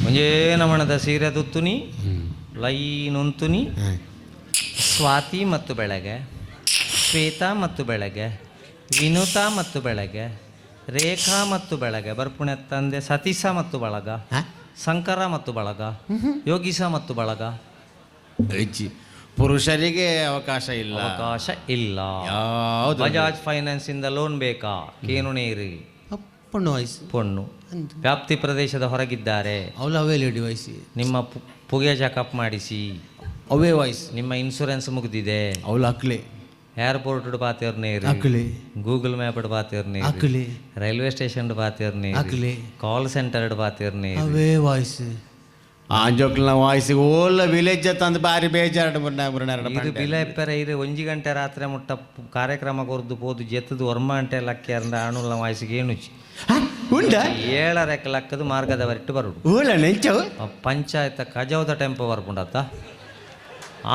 ಒಂಜೇ ನಮಣದ ಸೀರೆ ತುತ್ತುನಿ, ಲೈನ್ ಉಂತುನಿ. ಸ್ವಾತಿ ಮತ್ತು ಬೆಳಗ್ಗೆ, ಶ್ವೇತಾ ಮತ್ತು ಬೆಳಗ್ಗೆ, ವಿನುತಾ ಮತ್ತು ಬೆಳಗ್ಗೆ, ರೇಖಾ ಮತ್ತು ಬಳಗ ಬರ್ಪುಣೆ ತಂದೆ, ಸತೀಶ ಮತ್ತು ಬಳಗ, ಶಂಕರ ಮತ್ತು ಬಳಗ, ಯೋಗೀಶ ಮತ್ತು ಬಳಗ. ಹೆಚ್ಚಿ ಪುರುಷರಿಗೆ ಅವಕಾಶ ಇಲ್ಲ. ಅವಕಾಶ ಇಲ್ಲ. ಯಾವುದು? ಬಜಾಜ್ ಫೈನಾನ್ಸ್ ಇಂದ ಲೋನ್ ಬೇಕಾ? ಕೇನು ನೀರು. ಪೊಣ್ಣು ವಯಸ್ಸು. ಪೊಣ್ಣು, ವ್ಯಾಪ್ತಿ ಪ್ರದೇಶದ ಹೊರಗಿದ್ದಾರೆ. ಅವಳು ಅವೇ ಲೇಡಿ ವಯಸ್ಸು. ನಿಮ್ಮ ಪುಗೆ ಚೆಕಪ್ ಮಾಡಿಸಿ. ಅವೇ ವಾಯ್ಸ್. ನಿಮ್ಮ ಇನ್ಶೂರೆನ್ಸ್ ಮುಗ್ದಿದೆ. ಅವಳು ಅಕ್ಲೆ. ಏರ್ಪೋರ್ಟ್ ಬಾತೇರ್ ನೀರು. ಅಕ್ಲೆ. ಗೂಗಲ್ ಮ್ಯಾಪ್ ಬಾತೇರ್ ನೀರು. ಅಕ್ಲೆ. ರೈಲ್ವೆ ಸ್ಟೇಷನ್ ಬಾತೇರ್ ನೀರು. ಅಕ್ಲೆ. ಕಾಲ್ ಸೆಂಟರ್ ಬಾತೇರ್ ನೀರು. ಅವೇ ವಾಯ್ಸ್. ಆಂಜೋಕ್ಲ ವಾಯ್ಸ್ ಓಲ್ಲ ವಿಲೇಜ್ ತಂದು ಬಾರಿ ಬೇಜಾರು. ಇದು ಬಿಲ ಎಪ್ಪೆರ ಇರು ಒಂಜಿ ಗಂಟೆ ರಾತ್ರಿ ಮುಟ್ಟ ಕಾರ್ಯಕ್ರಮ ಕೊರ್ದು ಪೋದು ಜೆತ್ತದು ಒರ್ಮ ಗಂಟೆ ಲಕ್ಕೆ ಅಂದ ಅಣುಲ್ಲ ವಾಯ್ಸಿಗೆ ಏನುಚಿ. ಉಂಡ. ಏಳರೆಕ್ಕೆ ಲಕ್ಕದು ಮಾರ್ಗದ ಬರಿಟ್ಟು ಬರುಡು. ಓಲ ನೆಂಚವು. ಆ ಪಂಚಾಯತ ಕಜಾವದ ಟೆಂಪೋ ಬರ್ಪುಂಡತ್ತ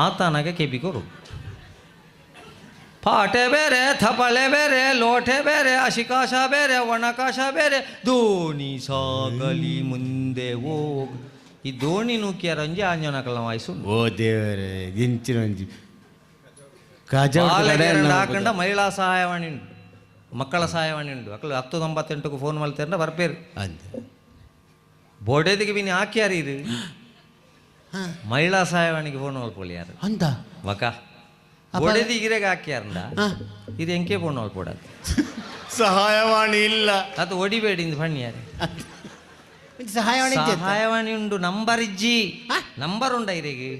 ಆತನಾಗೆ ಕೆಬಿ ಕೊರು. ಪಾಟೆ ಬೇರೆ, ಥಪಲೆ ಬೇರೆ, ಲೋಟೆ ಬೇರೆ, ಅಶಿಕಾಶ ಬೇರೆ, ಒಣಕಾಶ ಬೇರೆ, ದೋಣಿ ಸಾಗಲಿ ಮುಂದೆ ಹೋಗ್. ಈ ದೋಣಿ ನೂಕಿಯರ ಒಂಜಿ ಆಂಜನಕಲ ವಾಯ್ಸು. ಓ ದೇವರೇ, ದಿಂಚಿನ ಒಂಜಿ ಕಜಾವ್. ಹಾಕಂಡ ಮಹಿಳಾ ಸಹಾಯವಾಣಿ ಉಂಟು, ಮಕ್ಕಳ ಸಹಾಯವಾಣಿ ಉಂಟು. ಅಕ್ಕಲು 1098ಕ್ಕೆ ಫೋನ್ ಮಾಡ್ತಾರೆ, ಬರ್ಪೇರು. ಅಂದ. ಬೋಡೇದಿಗೆ ಬಿನಿ ಹಾಕ್ಯಾರ ಇರು ಮಹಿಳಾ ಸಹಾಯವಾಣಿಗೆ ಫೋನ್ ಮಲ್ಪೊಳಿ ಯಾರು. ಅಂದ. ವಕ ಬೋಡೇದಿ ಇರೆಗೆ ಹಾಕ್ಯಾರಂಡ, ಇದು ಎಂಕೆ ಫೋನ್ ಮಲ್ಪೋಡ? ಸಹಾಯವಾಣಿ ಇಲ್ಲ. ಅದು ಒಡಿಬೇಡಿ ಇಂದು ಫಣ್ಣಿಯಾರೆ. ಸಹಾಯವಾಣಿ ಇಜ್ಜಿ ಅತ್ತ? ಸಹಾಯವಾಣಿ ಉಂಡು, ನಂಬರ್ ಇಜ್ಜಿ. ನಂಬರ್ ಉಂಡ ಇರೆಗೆ?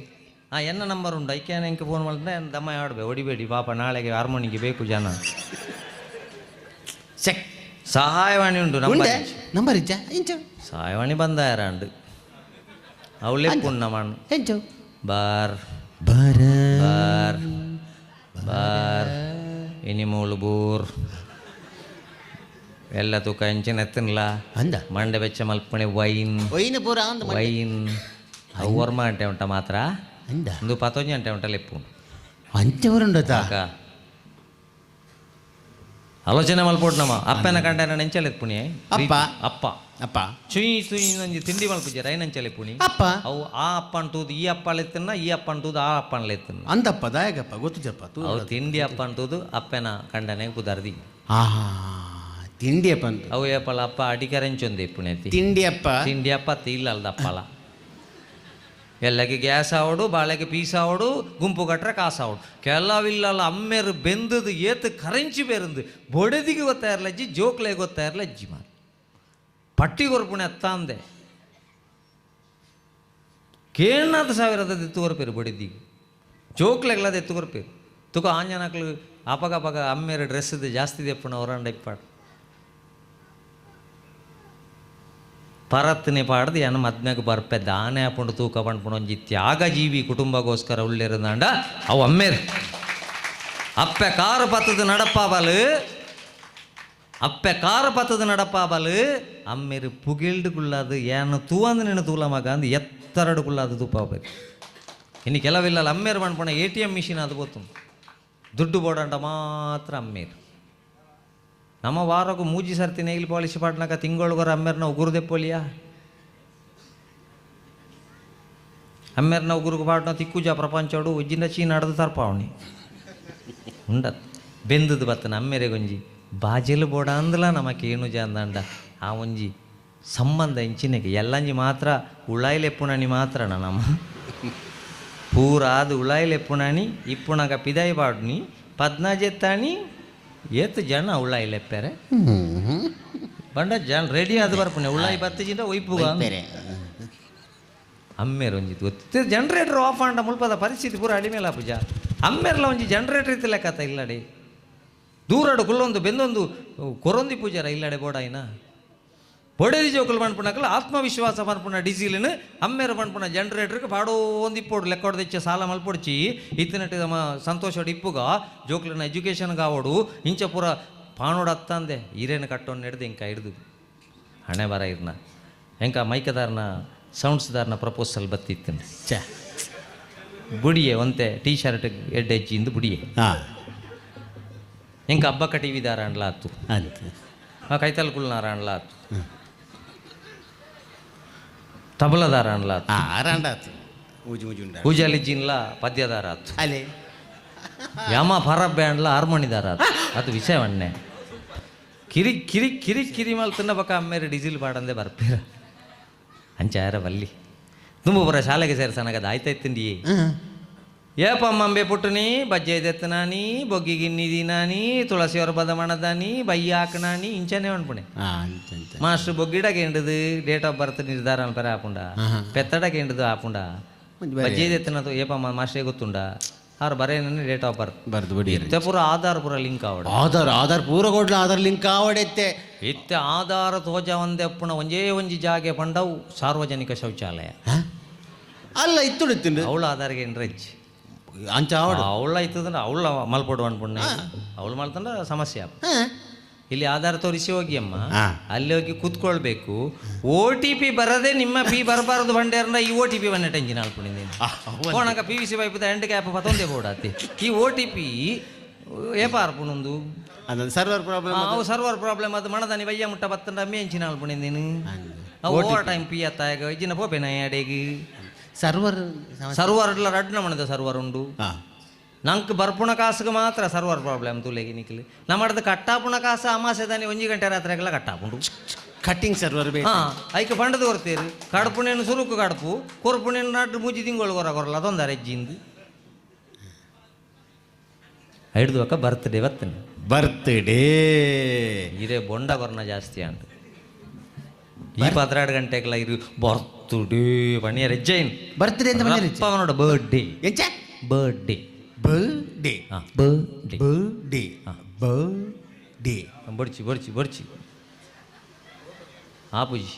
ಆ ಎನ್ನ ನಂಬರ್ ಉಂಡು. ಐಕ್ಯಾನ ಎಂಕೆ ಫೋನ್ ಮಾಡಿದ್ರೆ ದಮ್ಮ ಆಡ್ಬೆ ಹೊಡಿಬೇಡಿ ಪಾಪ, ನಾಳೆಗೆ ಹಾರ್ಮೋನಿಗೆ ಬೇಕು ಜನ. ಚೆಕ್. ಸಹಾಯವಾಣಿ ಉಂಡು, ನಂಬರ್ ಉಂಡೆ. ಇಜ್ಜಿ. ನಂಬರ್ ಇಜ್ಜ ಇಂಚ? ಸಹಾಯವಾಣಿ ಬಂದ ಯಾರಂಡು ಅವಳೇ ಪುಣ್ಣ ಮಣ್ಣು. ಎಂಚು? ಬಾರ್. ಬರ. ಬಾರ್ ಬಾರ್ ಇನಿ ಮೂಲು ಬೂರ್ ಎಲ್ಲ ತೂಕ ಎಂಚಿನ ಎತ್ತನ್ಲ. ಅಂದ. ಮಂಡೆ ಬೆಚ್ಚ ಮಲ್ಪಣೆ ವೈನ್. ಒಯ್ನ ಪೂರ ಅಂದ. ವೈನ್ ಅವು ವರ್ಮ ಅಂಟೆ ಉಂಟ ಮಾತ್ರ. ಅಂದ. ಒಂದು ಪತೊಂಜಿ ಅಂಟೆ ಉಂಟ ಲೆಪ್ಪು. ಅಂಚವರುಂಡತ. ಅಕ್ಕ ಆಲೋಚನೆ ಮಲ್ಪೋಡು ನಮ್ಮ ಅಪ್ಪನ ಕಂಡನ ನೆಂಚಲೆತ್ಪುಣಿ. ಅಪ್ಪ. ಅಪ್ಪ. ಅಪ್ಪ. ಚುಯಿ ಸುಯಿ ನಂಜಿ ತಿಂಡಿ ಮಲ್ಪುಜೆ ರೈನಂಚಲೆಪ್ಪುಣಿ. ಅಪ್ಪ. ಅವು ಆ ಅಪ್ಪ ಅಂಟೂದು ಈ ಅಪ್ಪ ಲೆತ್ತನ್ನ, ಈ ಅಪ್ಪ ಅಂಟೂದು ಆ ಅಪ್ಪನ ಲೆತ್ತನ್ನ. ಅಂದಪ್ಪ ದಾಯಕಪ್ಪ ಗೊತ್ತು ಜಪ್ಪ ತೂ. ಅವು ತಿಂಡಿ ಅಪ್ಪ ಅಂಟೂದು ಅಪ್ಪನ ಕಂಡನೆ ಪುದರ್ದಿ. ಆ ತಿಂಡಿಯಪ್ಪ ಅಂತ. ಅವು ಏಪಲ ಅಪ್ಪ ಅಡಿಕರೆಂಚೊಂದು ಇಪ್ಪುಣೆತಿ. ತಿಂಡಿಯಪ್ಪ. ತಿಂಡಿ ಅಪ್ಪ ಇಲ್ಲ ಅಲ್ದಪ್ಪಲ. ಎಲ್ಲಗೆ ಗ್ಯಾಸ್ ಆವಡು, ಬಾಳೆಗೆ ಪೀಸ್ ಆವಡು, ಗುಂಪು ಕಟ್ರೆ ಕಾಸು ಆವಡು. ಕೆಲವಿಲ್ಲಲ್ಲ ಅಮ್ಮೇರು ಬೆಂದದು ಏತು ಕರೆಂಚಿ ಬೇರಂದು ಬೊಡೆದಿಗೆ ಗೊತ್ತಾ ಇರಲಜ್ಜಿ, ಜೋಕ್ಲೆ ಗೊತ್ತಾ ಇರಲಜ್ಜಿ. ಮಾರು ಪಟ್ಟಿ ಕೊರ್ಪುಣೆ ಅತ್ತಾಂದೆ ಕೇಣ್ಣದ ಸಾವಿರದ ಎತ್ತು ಕೊರ್ಪೇರು ಬೊಡೆದಿಗೆ, ಜೋಕ್ಲೆಗ್ಲದ ಎತ್ತು ಕೊರ್ಪೇರು. ತುಕ ಆಂಜನಕ್ಲು ಅಪಗ ಅಪಗ ಅಮ್ಮೇರು ಡ್ರೆಸ್ ಜಾಸ್ತಿ ದೆಪ್ಪುಣ ಹೊರಂಡ ಇಪ್ಪಾಡು ಪರತ್ನೆ ಪಾಡ್ದು ಏನ ಮದ್ಮೆಗೆ ಬರ್ಪೆ ದಾನೆ ಹಾಕೊಂಡು ತೂಕ ಪಣ್ಪುಣ. ಒಂಜಿ ತ್ಯಾಗ ಜೀವಿ ಕುಟುಂಬಗೋಸ್ಕರ ಉಳ್ಳಿರಂದಾಂಡ ಅವು ಅಮ್ಮೇರು. ಅಪ್ಪೆ ಕಾರು ಪತ್ತದ ನಡಪ್ಪಾಬಲು, ಅಪ್ಪೆ ಕಾರು ಪತ್ತದ ನಡಪ್ಪಾಬಲು ಅಮ್ಮೇರು ಪುಗಿಲ್ಡು ಕುಳ್ಳಾದು ಏನು ತೂವಂದು ನಿನ್ನ ತೂಲ ಮಗ ಅಂದು ಎತ್ತರಡು ಕುಳ್ಳಾದು ತೂಪಾಬೇಕು. ಇನ್ನು ಕೆಲವಿಲ್ಲ ಅಮ್ಮೇರು ಪಣ್ಪುಣ ಎ.ಟಿ.ಎಂ ಮಿಷಿನ್ ಅದು ಬೋತು ದುಡ್ಡು ಬೋಡಂಡ ಮಾತ್ರ ಅಮ್ಮೇರು. ನಮ್ಮ ವಾರಕ್ಕೂ ಮೂಜಿ ಸರ್ತಿ ನೈಲ್ ಪಾಲಿಶ್ ಪಾಡ್ನಾಕ ತಿಂಗಳುಗೊರ ಅಮ್ಮೇರ್ನ ಉಗುರು ದೆಪ್ಪೊಲಿಯ. ಅಮ್ಮೇರ್ನ ಉಗುರುಗು ಪಾಡ್ನ ತಿಕ್ಕುಜ ಪ್ರಪಂಚೋಡು ಉಜ್ಜಿನ ಚೀನ ನಡ್ದು ತರ್ಪಾವಣಿ ಉಂಡತ್ ಬೆಂದದು ಬತ್ತನ ಅಮ್ಮೇರೆ ಗೊಂಜಿ ಬಾಜೆಲು ಬೋಡ ಅಂದಲ ನಮಕ್ ಏನು ಅಂದಂಡ ಆ ಒಂಜಿ ಸಂಬಂಧ ಇಂಚಿನಕ್ಕೆ ಎಲ್ಲಂಜಿ ಮಾತ್ರ ಉಳಾಯಿಲೆಪ್ಪುಣನಿ ಮಾತ್ರ ನಮ್ಮ ಪೂರ ಅದು ಉಳಾಯಿಲೆಪ್ಪುಣನಿ ಇಪ್ಪುಣಗ ಪಿದಾಯಿ ಪಾಡ್ನಿ ಪದ್ನಾಜೆತ್ತಾಣಿ ಏತ್ ಜನ ಉಳಾಯಿಲೆಪ್ಪೆರೆ ಬಂಡ ಜನ ರೆಡಿ ಅದು ಬರ್ಪುಣೆ ಉಳಾಯಿ ಬತ್ತಿಜಿಂದ ಒಯ್ಪುಗ. ಬೇರೆ. ಅಮ್ಮೇರು ಒಂಜಿ ಗೊತ್ತು ಜನರೇಟರ್ ಆಫ್ ಆಂಡ ಮುಲ್ಪದ ಪರಿಸ್ಥಿತಿ ಪೂರ ಅಡಿಮೇಲ ಪೂಜಾ. ಅಮ್ಮೇರ್ಲ ಒಂಜಿ ಜನರೇಟರ್ ಇತ್ತಿಲ್ಲ ಕಥ ಇಲ್ಲಡೆ ದೂರಡು ಕುಲ್ಲೊಂದು ಬೆಂದೊಂದು ಕೊರೊಂದಿ ಪೂಜಾರ ಇಲ್ಲಡೆ ಬೋಡಾಯಿನ ಬೊಡೆದಿ ಜೋಕುಲು ಪನ್ಪುನಕಲು ಆತ್ಮವಿಶ್ವಾಸ ಪನ್ಪುನ ಡೀಸಿಲ್ನು ಅಮ್ಮೇರು ಪನ್ಪುನ ಜನರೇಟರ್ಗೆ ಪಾಡೋ ಒಂದು ಇಪ್ಪೋಡು ಲೆಕ್ಕೋಡ್ದೆಚ್ಚ ಸಾಲ ಮಲ್ಪೊಡ್ಚಿ ಇತ್ತಿನಟ್ಟಿ ನಮ್ಮ ಸಂತೋಷೋಡು ಇಪ್ಪುಗ ಜೋಕ್ಲನ ಎಜುಕೇಷನ್ ಕಾವಡು ಇಂಚ ಪೂರ ಪಾಣೋಡು ಅತ್ತಂದೆ ಈರೇನು ಕಟ್ಟೋನ್ ಹಿಡ್ದು ಇಂಕ ಹಿಡ್ದು ಹಣೆ ಬರ ಇರ್ನ ಎಂಕ ಮೈಕದಾರ್ನ ಸೌಂಡ್ಸ್ದಾರ್ನ ಪ್ರಪೋಸಲ್ ಬತ್ತಿತ್ತು. ಛೆ. ಬುಡಿಯೆ ಒಂತೆ ಟೀ ಶರ್ಟ್ ಎಡ್ಡೆಜ್ಜಿಂದು ಬುಡಿಯೆ. ಎಂಕ ಹಬ್ಬಕ್ಕ ಟಿ ವಿ ದಾರ ಅಂಡ್ಲ ಆತು. ಅಂತ. ಆ ಕೈತಲ್ ಕುಲ್ನಾರ ಅಂಡ್ಲ ಆತು, ತಬಲದಾರ ಅಂಡ್ಲ ಆತು. ಆರಾಂಡಾತು ಊಜಿ ಊಜಿ ಉಂಡ. ಪೂಜಾಲಿ ಜಿನ್ಲ ಪದ್ಯದಾರ ಆತು. ಅಲೆ. ಯಮ ಫರಬ್ಬೆ ಅಂಡ್ಲ ಹಾರ್ಮೋನಿದಾರ ಆತು. ಅದು ವಿಷಯವನ್ನೇ. ಕಿರಿ ಕಿರಿ ಕಿರಿ ಕಿರಿ ಮಲ್ತನ್ನ ಬಕ ಅಮ್ಮೇರು ಡೀಸೆಲ್ ಪಾಡಂದೆ ಬರ್ಪೇರ ಅಂಚಾರ ಬಲ್ಲಿ ತುಂಬ ಬರ ಶಾಲೆಗೆ ಸೇರ್ಸನಗದ ಆಯ್ತಾಯ್ತಂಡಿ ಏಪಮ್ಮಂಬೆ ಪುಟ್ಟುನಿ ಬಜ್ಜೆ ದೆತ್ತನಾನಿ ಬೊಗ್ಗಿ ಗಿನ್ನಿ ದಿನಾನಿ ತುಳಸಿ ಹೊರಬದ ಮಣದಾನಿ ಬಯ್ಯ ಹಾಕನಾನಿ ಇಂಚನೆ ಅನ್ಪುಣೆ ಮಾಸ್ಟರ್ ಬೊಗ್ಗಿಡಕ್ಕೆ ಎಂಡದು ಡೇಟ್ ಆಫ್ ಬರ್ತ್ ನಿರ್ಧಾರ ಅನ್ಪರ ಆಪುಂಡ ಪೆತ್ತಡಕ್ಕೆ ಎಂಡದು ಆಪುಂಡ ಬಜ್ಜೆ ದೆತ್ತನದು ಏಪಮ್ಮ ಮಾಸ್ಟರ್ ಗೊತ್ತುಂಡ ಆರು ಬರೇನ ಡೇಟ್ ಆಫ್ ಬರ್ತ್ ಬರ್ದು ಬಿಡಿ ಇತ್ತೆ ಪೂರ ಆಧಾರ್ ಪೂರ ಲಿಂಕ್ ಆವಡ ಆಧಾರ್ ಆಧಾರ್ ಪೂರ ಕೊಡ್ಲ ಆಧಾರ್ ಲಿಂಕ್ ಆವಡೆತ್ತೆ ಇತ್ತೆ ಆಧಾರ ತೋಜ ಒಂದೆ ಅಪ್ಪುಣ ಒಂಜೇ ಒಂಜಿ ಜಾಗೆ ಪಂಡವು ಸಾರ್ವಜನಿಕ ಶೌಚಾಲಯ ಅಲ್ಲ ಇತ್ತುಡು ಅವಳ ಆಧಾರ್ಗೆ ಎಂಡ್ರೆಜ್ ಅಂಚ ಆವಡು ಅವಳ ಆಯ್ತದಂದ್ರೆ ಅವಳ ಮಲ್ಪಡು ಅನ್ಪುಣ್ಣ ಅವಳು ಮಲ್ತಂದ್ರೆ ಸಮಸ್ಯೆ ಆಪ್. ಇಲ್ಲಿ ಆಧಾರ ತೋರಿಸಿ ಹೋಗಿ ಅಮ್ಮ ಅಲ್ಲಿ ಹೋಗಿ ಕೂತ್ಕೊಳ್ಬೇಕು. ಓ ಟಿ ಪಿ ಬರದೆ ನಿಮ್ಮ ಪಿ ಬರಬಾರದು ಬಂಡೇರ್ನ ಈ ಓ ಟಿ ಪಿ ಬನ್ನ ಟೆಂಜಿನ ಅಲ್ಪುಣಿದ್ದೀನಿ ಕೋಣಕ ಪಿ ವಿ ಸಿ ಪೈಪದ ಎಂಡ್ ಕ್ಯಾಪ್ ಪತ್ತೊಂದೇ ಬೋಡಾತಿ ಈ ಓ ಟಿ ಪಿ ಏಪಾರ್ಪುಣೊಂದು ಸರ್ವರ್ ಪ್ರಾಬ್ಲಮ್ ಅವು ಸರ್ವರ್ ಪ್ರಾಬ್ಲಮ್ ಅದು ಮಣದಾನಿ ವಯ್ಯ ಮುಟ್ಟ ಬತ್ತಂಡ ಮೇಂಚಿನ ಅಲ್ಪುಣಿದ್ದೀನಿ ಅವು ಓವರ್ ಟೈಮ್ ಪಿ ಅತ್ತಾಗ ಇಜ್ಜಿನ ಪೋಪೆನ ಅಡೆಗೆ ಸರ್ವರ್ ಸರ್ವರ್ ರಡ್ನ ಮಣದ ಸರ್ವರ್ ಉಂಡು. ನಂಗೆ ಬರ್ಪುಣ ಕಾಸುಗೆ ಮಾತ್ರ ಸರ್ವರ್ ಪ್ರಾಬ್ಲಮ್ ತುಲೆಗೆ ನಿಕ್ಲಿ ನಮ್ಮಡ್ದು ಕಟ್ಟಾಪುಣ ಕಾಸು ಅಮಾಸೆ ದಾನಿ ಒಂಜಿ ಗಂಟೆ ರಾತ್ರಿಗೆಲ್ಲ ಕಟ್ಟಾಪುಂಡು ಕಟ್ಟಿಂಗ್ ಸರ್ವರ್ ಬೇಕು. ಹಾಂ ಐಕೆ ಪಂಡದು ಕೊರ್ತೀರಿ ಕಡುಪುಣೇನು ಸುರುಕು ಕಡುಪು ಕೊರ್ಪುಣೇನು ನಡ್ಡು ಮೂಜಿ ತಿಂಗಳು ಕೊರ ಕೊರಲ್ಲ ಅದೊಂದು ಅಜ್ಜಿಂದು ಹಿಡ್ದು ಅಕ್ಕ ಬರ್ತ್ಡೇ ಬರ್ತೇನೆ ಬರ್ತ್ಡೇ ಇರೇ ಬೊಂಡ ಕೊರ್ನ ಜಾಸ್ತಿ ಅಂಡು ಈ 12 ಗಂಟೆಗೆಲ್ಲ ಇರು ಬರ್ತ್ಡೇ ಪಣಿಯ ರೆಜ್ಜೈನ್ ಬರ್ತ್ಡೇ ಅಂತ ಬಂದಿರಿ ಅವನೋಡ ಬರ್ಡೇ ಎಂಚ ಬರ್ಡೇ ಬರ್ಡೇ ಹಾಂ ಬರ್ಡೇ ಬರ್ಡೇ ಬರ್ಡೇ ಬಡ್ಚಿ ಬಡ್ಚಿ ಬಡ್ಚಿ ಆಪುಜಿ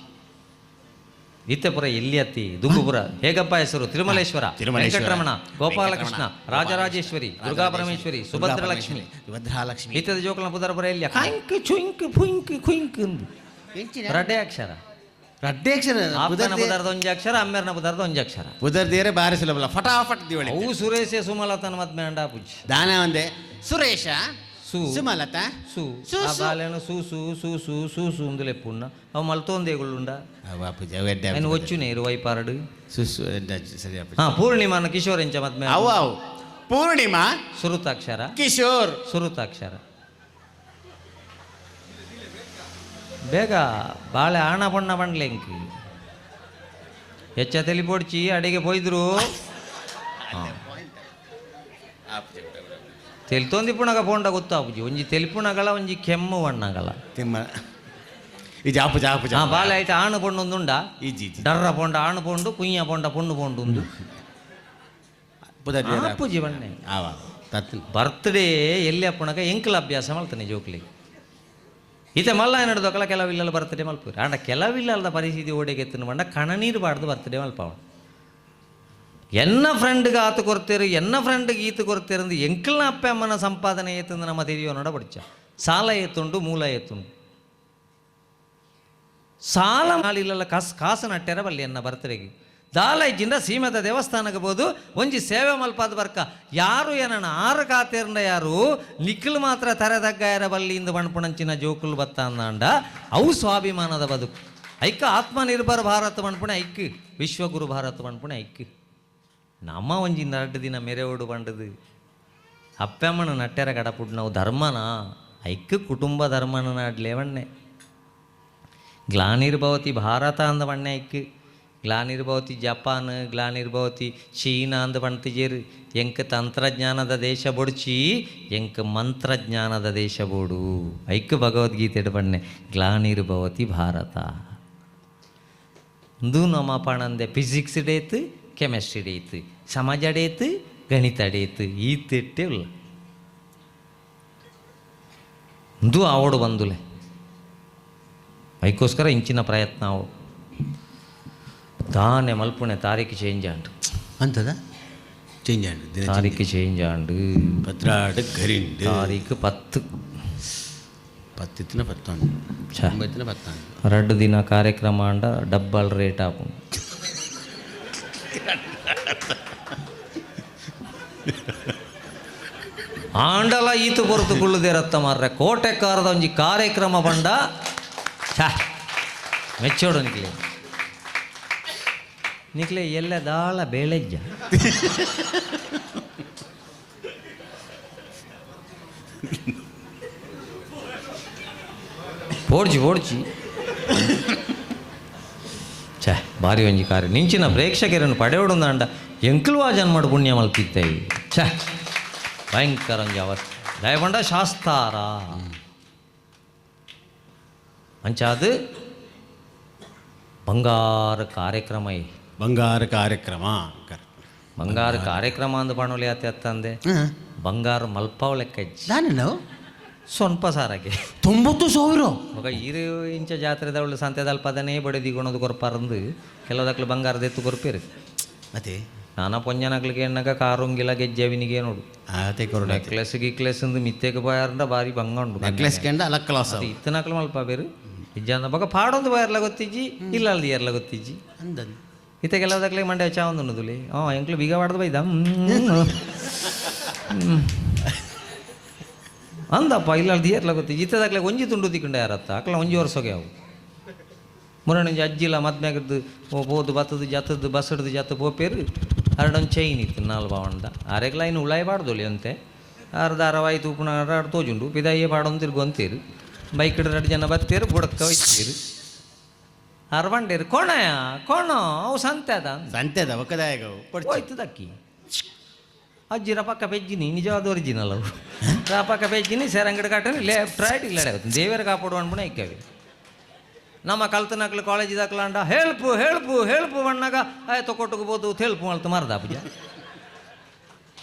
ಇತ್ತಪುರ ಎಲ್ಲಿ ಅತ್ತಿ ದುಂಬುಪುರ ಹೇಗಪ್ಪ ಹೆಸರು ತಿರುಮಲೇಶ್ವರ ವೆಂಕಟರಮಣ ಗೋಪಾಲಕೃಷ್ಣ ರಾಜರಾಜೇಶ್ವರಿ ದುರ್ಗಾ ಪರಮೇಶ್ವರಿ ಸುಭದ್ರಲಕ್ಷ್ಮಿ ಸುಭದ್ರಾಲಕ್ಷ್ಮಿ ಇತ್ತದ ಜೋಕಲ ಪುದರಪುರ ಎಲ್ಲಿ ಕಾಂಕ್ ಚುಂಕ್ ಫುಂಕ್ ಖುಂಕ್ ಎಂದು ರಡ್ಡೆ ಅಕ್ಷರ ರಡ್ಡೆ ಅಕ್ಷರ ಅಪ್ಪನ ಪುದರ್ದ ಒಂಜಿ ಅಕ್ಷರ ಅಮ್ಮೇರ್ನ ಪುದರ್ದ ಒಂಜಿ ಅಕ್ಷರ ಪುದರ್ದೇರೆ ಬಾರಿ ಸುಲಭ ಫಟಾಫಟ್ ದಿವಳಿ ಅವು ಸುರೇಶ ಸುಮಲತನ ಮದ್ಮೆ ಅಂಡ ಪುಜ್ ದಾನ ಒಂದೇ ಸುರೇಶ ಸು ಸುಮಲತಾ ಸು ಆ ಬಾಲೆನು ಸು ಸು ಸು ಸು ಸು ಸು ಅಂದುಲೆ ಪುಣ್ಣ ಅವು ಮಲ್ತೊಂದೇಗುಳ್ಳುಂಡ ಬಾಪುಜಿ ఆయన వచ్చునే ఇరవై పారడు ಸುಸು ಸರಿ ಅಪ್ಪ. ಪೂರ್ಣಿಮಾನ ಕಿಶೋರ್ ಎಂಚ ಮದ್ಮೆ ಅವು ಅವು ಪೂರ್ಣಿಮಾ ಸುರುತಾಕ್ಷರ ಕಿಶೋರ್ ಸುರುತಾಕ್ಷರ ಬೇಗ ಬಾಳೆ ಆಣ ಬಣ್ಣ ಬಂಡ್ಲೆ ಇಂಕ್ ಹೆಚ್ಚ ತೆಲಿ ಪೊಡ್ಚಿ ಅಡಿಗೆ ಪೊಯ್ದ್ರು ತೆಲಿತೊಂದಿ ಪುಣಗ ಪೋಂಡ ಗೊತ್ತಾಪುಜಿ ಒಂಜಿ ತೆಲಿಪುಣಗಳ ಒಂಜಿ ಕೆಮ್ಮು ಬಣ್ಣಗಳ ತಿಮ್ಮ ಈ ಜಾಪು ಜಾಪು ಹಾ ಬಾಳೆ ಐಟ ಆಣು ಪೊಣ್ಣೊಂದುಂಡ ಇಜ್ಜಿ ಇಜ್ಜಿ ಡರ್ರ ಪೊಂಡ ಆಣು ಪೊಂಡು ಕುಯ್ಯ ಪೊಂಡ ಪೊಣ್ಣು ಪೊಂಡು ಉಂದು ಪುದರ್ ಆಪುಜಿ ಬಣ್ಣೆ ಆವ ತತ್ತು ಬರ್ತ್ಡೇ ಎಲ್ಲಿ ಅಪ್ಪಣಗ ಎಂಕಲ್ ಅಭ್ಯಾಸ ಮಲ್ತಾನೆ ಜೋಕ್ಲಿ ಈತ ಮಲ್ಲ ಏನಾಡ್ದೊಕಲ ಕೆಲವಿಲ್ಲಲ್ಲ ಬರ್ತ್ಡೇ ಮಲ್ಪುರಿ ಆಂಡ ಕೆಲವಿಲ್ಲದ ಪರಿಸ್ಥಿತಿ ಓಡೆಗೆತ್ತನ ಬಂಡ ಕಣನೀರು ಬಾರ್ದು ಬರ್ತ್ಡೇ ಮಲ್ಪವಣ ಎನ್ನ ಫ್ರೆಂಡ್ಗೆ ಆತ ಕೊರ್ತೀರು ಎನ್ನ ಫ್ರೆಂಡ್ಗೆ ಈತ ಕೊರ್ತೀರಂದು ಎಂಕಲ್ನ ಅಪ್ಪ ಅಮ್ಮನ ಸಂಪಾದನೆ ಏತಂದು ನಮ್ಮ ತೆರಿಯೋ ನೋಡ ಬಡಿಚ ಸಾಲ ಏತುಂಡು ಮೂಲ ಏತುಂಡು ಸಾಲ ಮಾಡಿಲ್ಲಲ್ಲ ಕಾಸು ಕಾಸು ನಟ್ಟೆರ ಬಲ್ಲಿ ಎನ್ನ ಬರ್ತ್ಡೇಗೆ ದಾಲ ಇಜ್ಜಿಂದ ಸೀಮೆದ ದೇವಸ್ಥಾನಕ್ಕೆ ಬೋದು ಒಂಜಿ ಸೇವೆ ಮಲ್ಪಾದ ಬರ್ಕ ಯಾರು ಏನಣ್ಣ ಆರು ಕಾತೇರ್ನ ಯಾರು ನಿಖಿಲ್ ಮಾತ್ರ ತರೆದಗ್ಗಾಯರ ಬಲ್ಲಿಯಿಂದ ಬಣ್ಪುಣಂಚಿನ ಜೋಕುಲ್ ಬತ್ತ ಅಂದಾಂಡ ಅವು ಸ್ವಾಭಿಮಾನದ ಬದುಕು ಐಕ ಆತ್ಮನಿರ್ಭರ ಭಾರತ ಬಣ್ಪುಣೆ ಐಕ್ ವಿಶ್ವಗುರು ಭಾರತ ಬಣ್ಪುಣೆ ಐಕ್ ನಮ್ಮ ಒಂಜಿ ನರಡು ದಿನ ಮೆರೆವಡು ಬಂಡದು ಅಪ್ಪಮ್ಮನ ನಟ್ಟೆರ ಕಡಪುಡ್ ನಾವು ಧರ್ಮನ ಐಕ್ ಕುಟುಂಬ ಧರ್ಮನ ನಾಡ್ಲೇವಣ್ಣೆ ಗ್ಲಾನಿರ್ಭವತಿ ಭಾರತ ಅಂದ ಬಣ್ಣ ಐಕ್ ಗ್ಲಾನಿರ್ಭವತಿ ಜಪಾನ್ ಗ್ಲಾನಿರ್ಭವತಿ ಚೀನಾ ಅಂದ ಬಣ್ತಿಜೇರು ಎಂಕ್ ತಂತ್ರಜ್ಞಾನದ ದೇಶ ಬೊಡ್ಚಿ ಎಂಕ್ ಮಂತ್ರಜ್ಞಾನದ ದೇಶ ಬೋಡು ಐಕ್ ಭಗವದ್ಗೀತೆ ಬಣ್ಣೆ ಗ್ಲಾನಿರ್ಭವತಿ ಭಾರತ ಇಂದು ನಮ್ಮ ಪಣಂದೆ ಫಿಸಿಕ್ಸ್ ಡೇತ್ ಕೆಮಿಸ್ಟ್ರಿ ಡೇತ್ ಸಮಾಜ ಡೇತ್ ಗಣಿತ ಡೇತ್ ಈ ತೆಟ್ಟೆ ಉಲ್ಲ ಇಂದು ಆವಡು ಬಂದುಲೆ ಅದಕ್ಕೋಸ್ಕರ ಇಂಚಿನ ಪ್ರಯತ್ನ ಅವು ತಾನೆ ಮಲ್ಪುಣೆ ತಾರೀಕು ಚೇಂಜ್ ಆಂಡು ಅಂತದ ಚೇಂಜ್ ಆಂಡ್ ದಿನ ತಾರೀಕು ಚೇಂಜ್ ಆಂಡು ಪತ್ರಾಡು ಗರಿಂಡು ತಾರೀಕು 10 ಪತ್ತಿತ್ತಿನ ಪತ್ತೊಂದು ಛ. ಒಂಬತ್ತಿನ ಪತ್ತೊಂದು 2 ದಿನ ಕಾರ್ಯಕ್ರಮ ಅಂಡ ಡಬ್ಬಲ್ ರೇಟ್ ಆಪು ಆಂಡಲ ಈತು ಹೊರತು ಕುಳ್ಳುದೇರತ್ತ ಮಾರ್ರೆ ಕೋಟೆಕಾರದ ಒಂಜಿ ಕಾರ್ಯಕ್ರಮ ಬಂಡ ಛ ಮೆಚ್ಚೋಡು ನಿಕ್ಲೆ ನಿಕ್ಲೆ ಎಲ್ಲ ದಾಳ ಬೇಳೆಜ್ಜ ಓಡ್ಜಿ ಓಡ್ಜಿ. ಛೇ, ಭಾರಿ ಒಂಜಿ ಕಾರ್ಯ. ನಿಂಚಿನ ಪ್ರೇಕ್ಷಕರನ್ನು ಪಡೆಯೋಡೊಂದಾಂಡ ಎಂಕುಲು ವಾಜನ್ ಮಾಡು ಪುಣ್ಯ ಮಲ್ತಿತ್ತೈ. ಛೇ, ಭಯಂಕರ ಒಂಜಿ ಅವಸ್ಥೆ. ದಯಪಂಡ ಶಾಸ್ತಾರ ಅಂಚಾದ ಬಂಗಾರ ಕಾರ್ಯಕ್ರಮ. ಬಂಗಾರ ಕಾರ್ಯಕ್ರಮ. ಬಂಗಾರ ಕಾರ್ಯಕ್ರಮ ಅಂದ್ ಪಣೋಲಿ ಆತೆ ಅತ್ತಂದೆ ಬಂಗಾರ ಮಲ್ಪಾವ್ ಲೆಕ್ಕ. ನಾವು ಸ್ವಲ್ಪ ಸಾರಕ್ಕೆ 90,000. ఒక ಈರು ಇಂಚ ಜಾತ್ರೆದವಳು ಸಂತೆದಲ್ಪ ಅದನ್ನೇ ಬಡಿದಿ ಗುಣದು ಕೊರ್ಪಾರಂದು ಕೆಲವದಕ್ಲು ಬಂಗಾರದ ಎತ್ತು ಕೊರ್ಪೇರು. ಮತ್ತೆ ನಾನಾ ಪೊಂಜನಕ್ಲಿಗೆ ಎಣ್ಣಗ ಕಾರುಂಗಿಲ ಗೆಜ್ಜೆವಿನಿಗೆ ನೋಡು. ಅದೇ ಕೊರಡ. ನೆಕ್ಲೆಸ್ ಗಿಕ್ಲೆಸ್ ಅಂದು ಮಿತ್ತೆಗೆ ಬಾಯಾರಂಡ ಬಾರಿ ಬಂಗ ಉಂಡು. ನೆಕ್ಲೆಸ್ ಕೆಂಡ ಅಲಕ್ಕ ಕ್ಲಾಸ್. ಅದು ಇತ್ತನಕ್ಲು ಮಲ್ಪ ಬೇರು ಇಜ್ಜಂದ ಬೊಕ ಪಾಡೊಂದು ಬಾಯರ್ಲ ಗೊತ್ತಿಜ್ಜಿ, ಇಲ್ಲ ಅಲ್ದಿ ಎರ್ಲ ಗೊತ್ತಿಜ್ಜಿ. ಅಂದನ್. ಇತ್ತೆ ಕೆಲವದಕ್ಲೆ ಮಂಡೆ ಚಾವಂದು ಉಣ್ಣುದುಲಿ. ಹಾಂ, ಎಂಕ್ಲು ಬೀಗ ಬಾಡ್ದು ಬೈದ ಅಂದಪ್ಪ, ಇಲ್ಲ ಅಲ್ದಿ ಏರ್ಲ ಗೊತ್ತಿಜ್ಜಿ. ಇತ್ತದಕ್ಲೆ ಒಂಜಿ ತುಂಡು ತಿಕ್ಕಂಡ ಯಾರತ್ತ ಅಕ್ಲ ಒಂಜಿ ವರ್ಷಗೆ ಅವು ಮುರಣಂಜಿ ಅಜ್ಜಿಲ ಮದ್ಮ್ಯಾಗದ್ದು ಪೋದು ಬತ್ತದು ಜತ್ತದ್ದು ಬಸ್ ಹಿಡ್ದು ಜತ್ತ ಪೋಪೇರು. ಅರಡೊಂದು ಚೈನ್ ಇತ್ತು ನಾಲ್ ಬಾವಂಡ ಅರೆಗ್ಲ ಇನ್ನು ಉಳಾಯಿ ಬಾಡ್ದೊಲಿ ಅಂತೆ. ಅರ್ಧ ಅರವಾಯಿ ತೂಪುನ ಅರಡು ತೋಜುಂಡು ಪಿದಾಯಿಯೇ ಪಾಡೊಂದು ತಿರ್ಗೊಂತೀರು. ಬೈಕ್ ಹಿಡ್ದು 2 ಜನ ಬತ್ತೀರು, ಬುಡಕ್ಕ ಒಯ್ತೀರು. ಅರವಂಡೇರು ಕೋಣಯ ಕೋಣ ಅವು ಸಂತೆ ಅದ. ಸಂತೆದ ಒಕ್ಕದಾಯಗ. ಹೋಯ್ತು ದಕ್ಕಿ ಅಜ್ಜಿರ ಪಕ್ಕ ಪೆಜ್ಜಿನಿ. ನಿಜವಾದ ಒರಿಜಿನಲ್ ಅವು. ಆ ಪಕ್ಕ ಪೆಜ್ಜಿನಿ ಸೇರಂಗಡಿ ಕಾಟನಿ ಲೆಫ್ಟ್ ರೈಟ್ ಇಲ್ಲ ದೇವರ ಕಾಪಾಡು ಅನ್ಬುಣ ಇಕ್ಕವಿ. ನಮ್ಮ ಕಲ್ತನಕ್ಲು ಕಾಲೇಜ್ ದಾಕ್ಲಾಂಡ ಹೆಲ್ಪು ಹೆಲ್ಪು ಹೆಲ್ಪು ಬಣ್ಣಾಗ ಆಯ್ತು ಕೊಟ್ಟುకు ಬೋದು ಹೆಲ್ಪ್ ಮಲ್ತು ಮಾರ್ದ ಪೂಜ.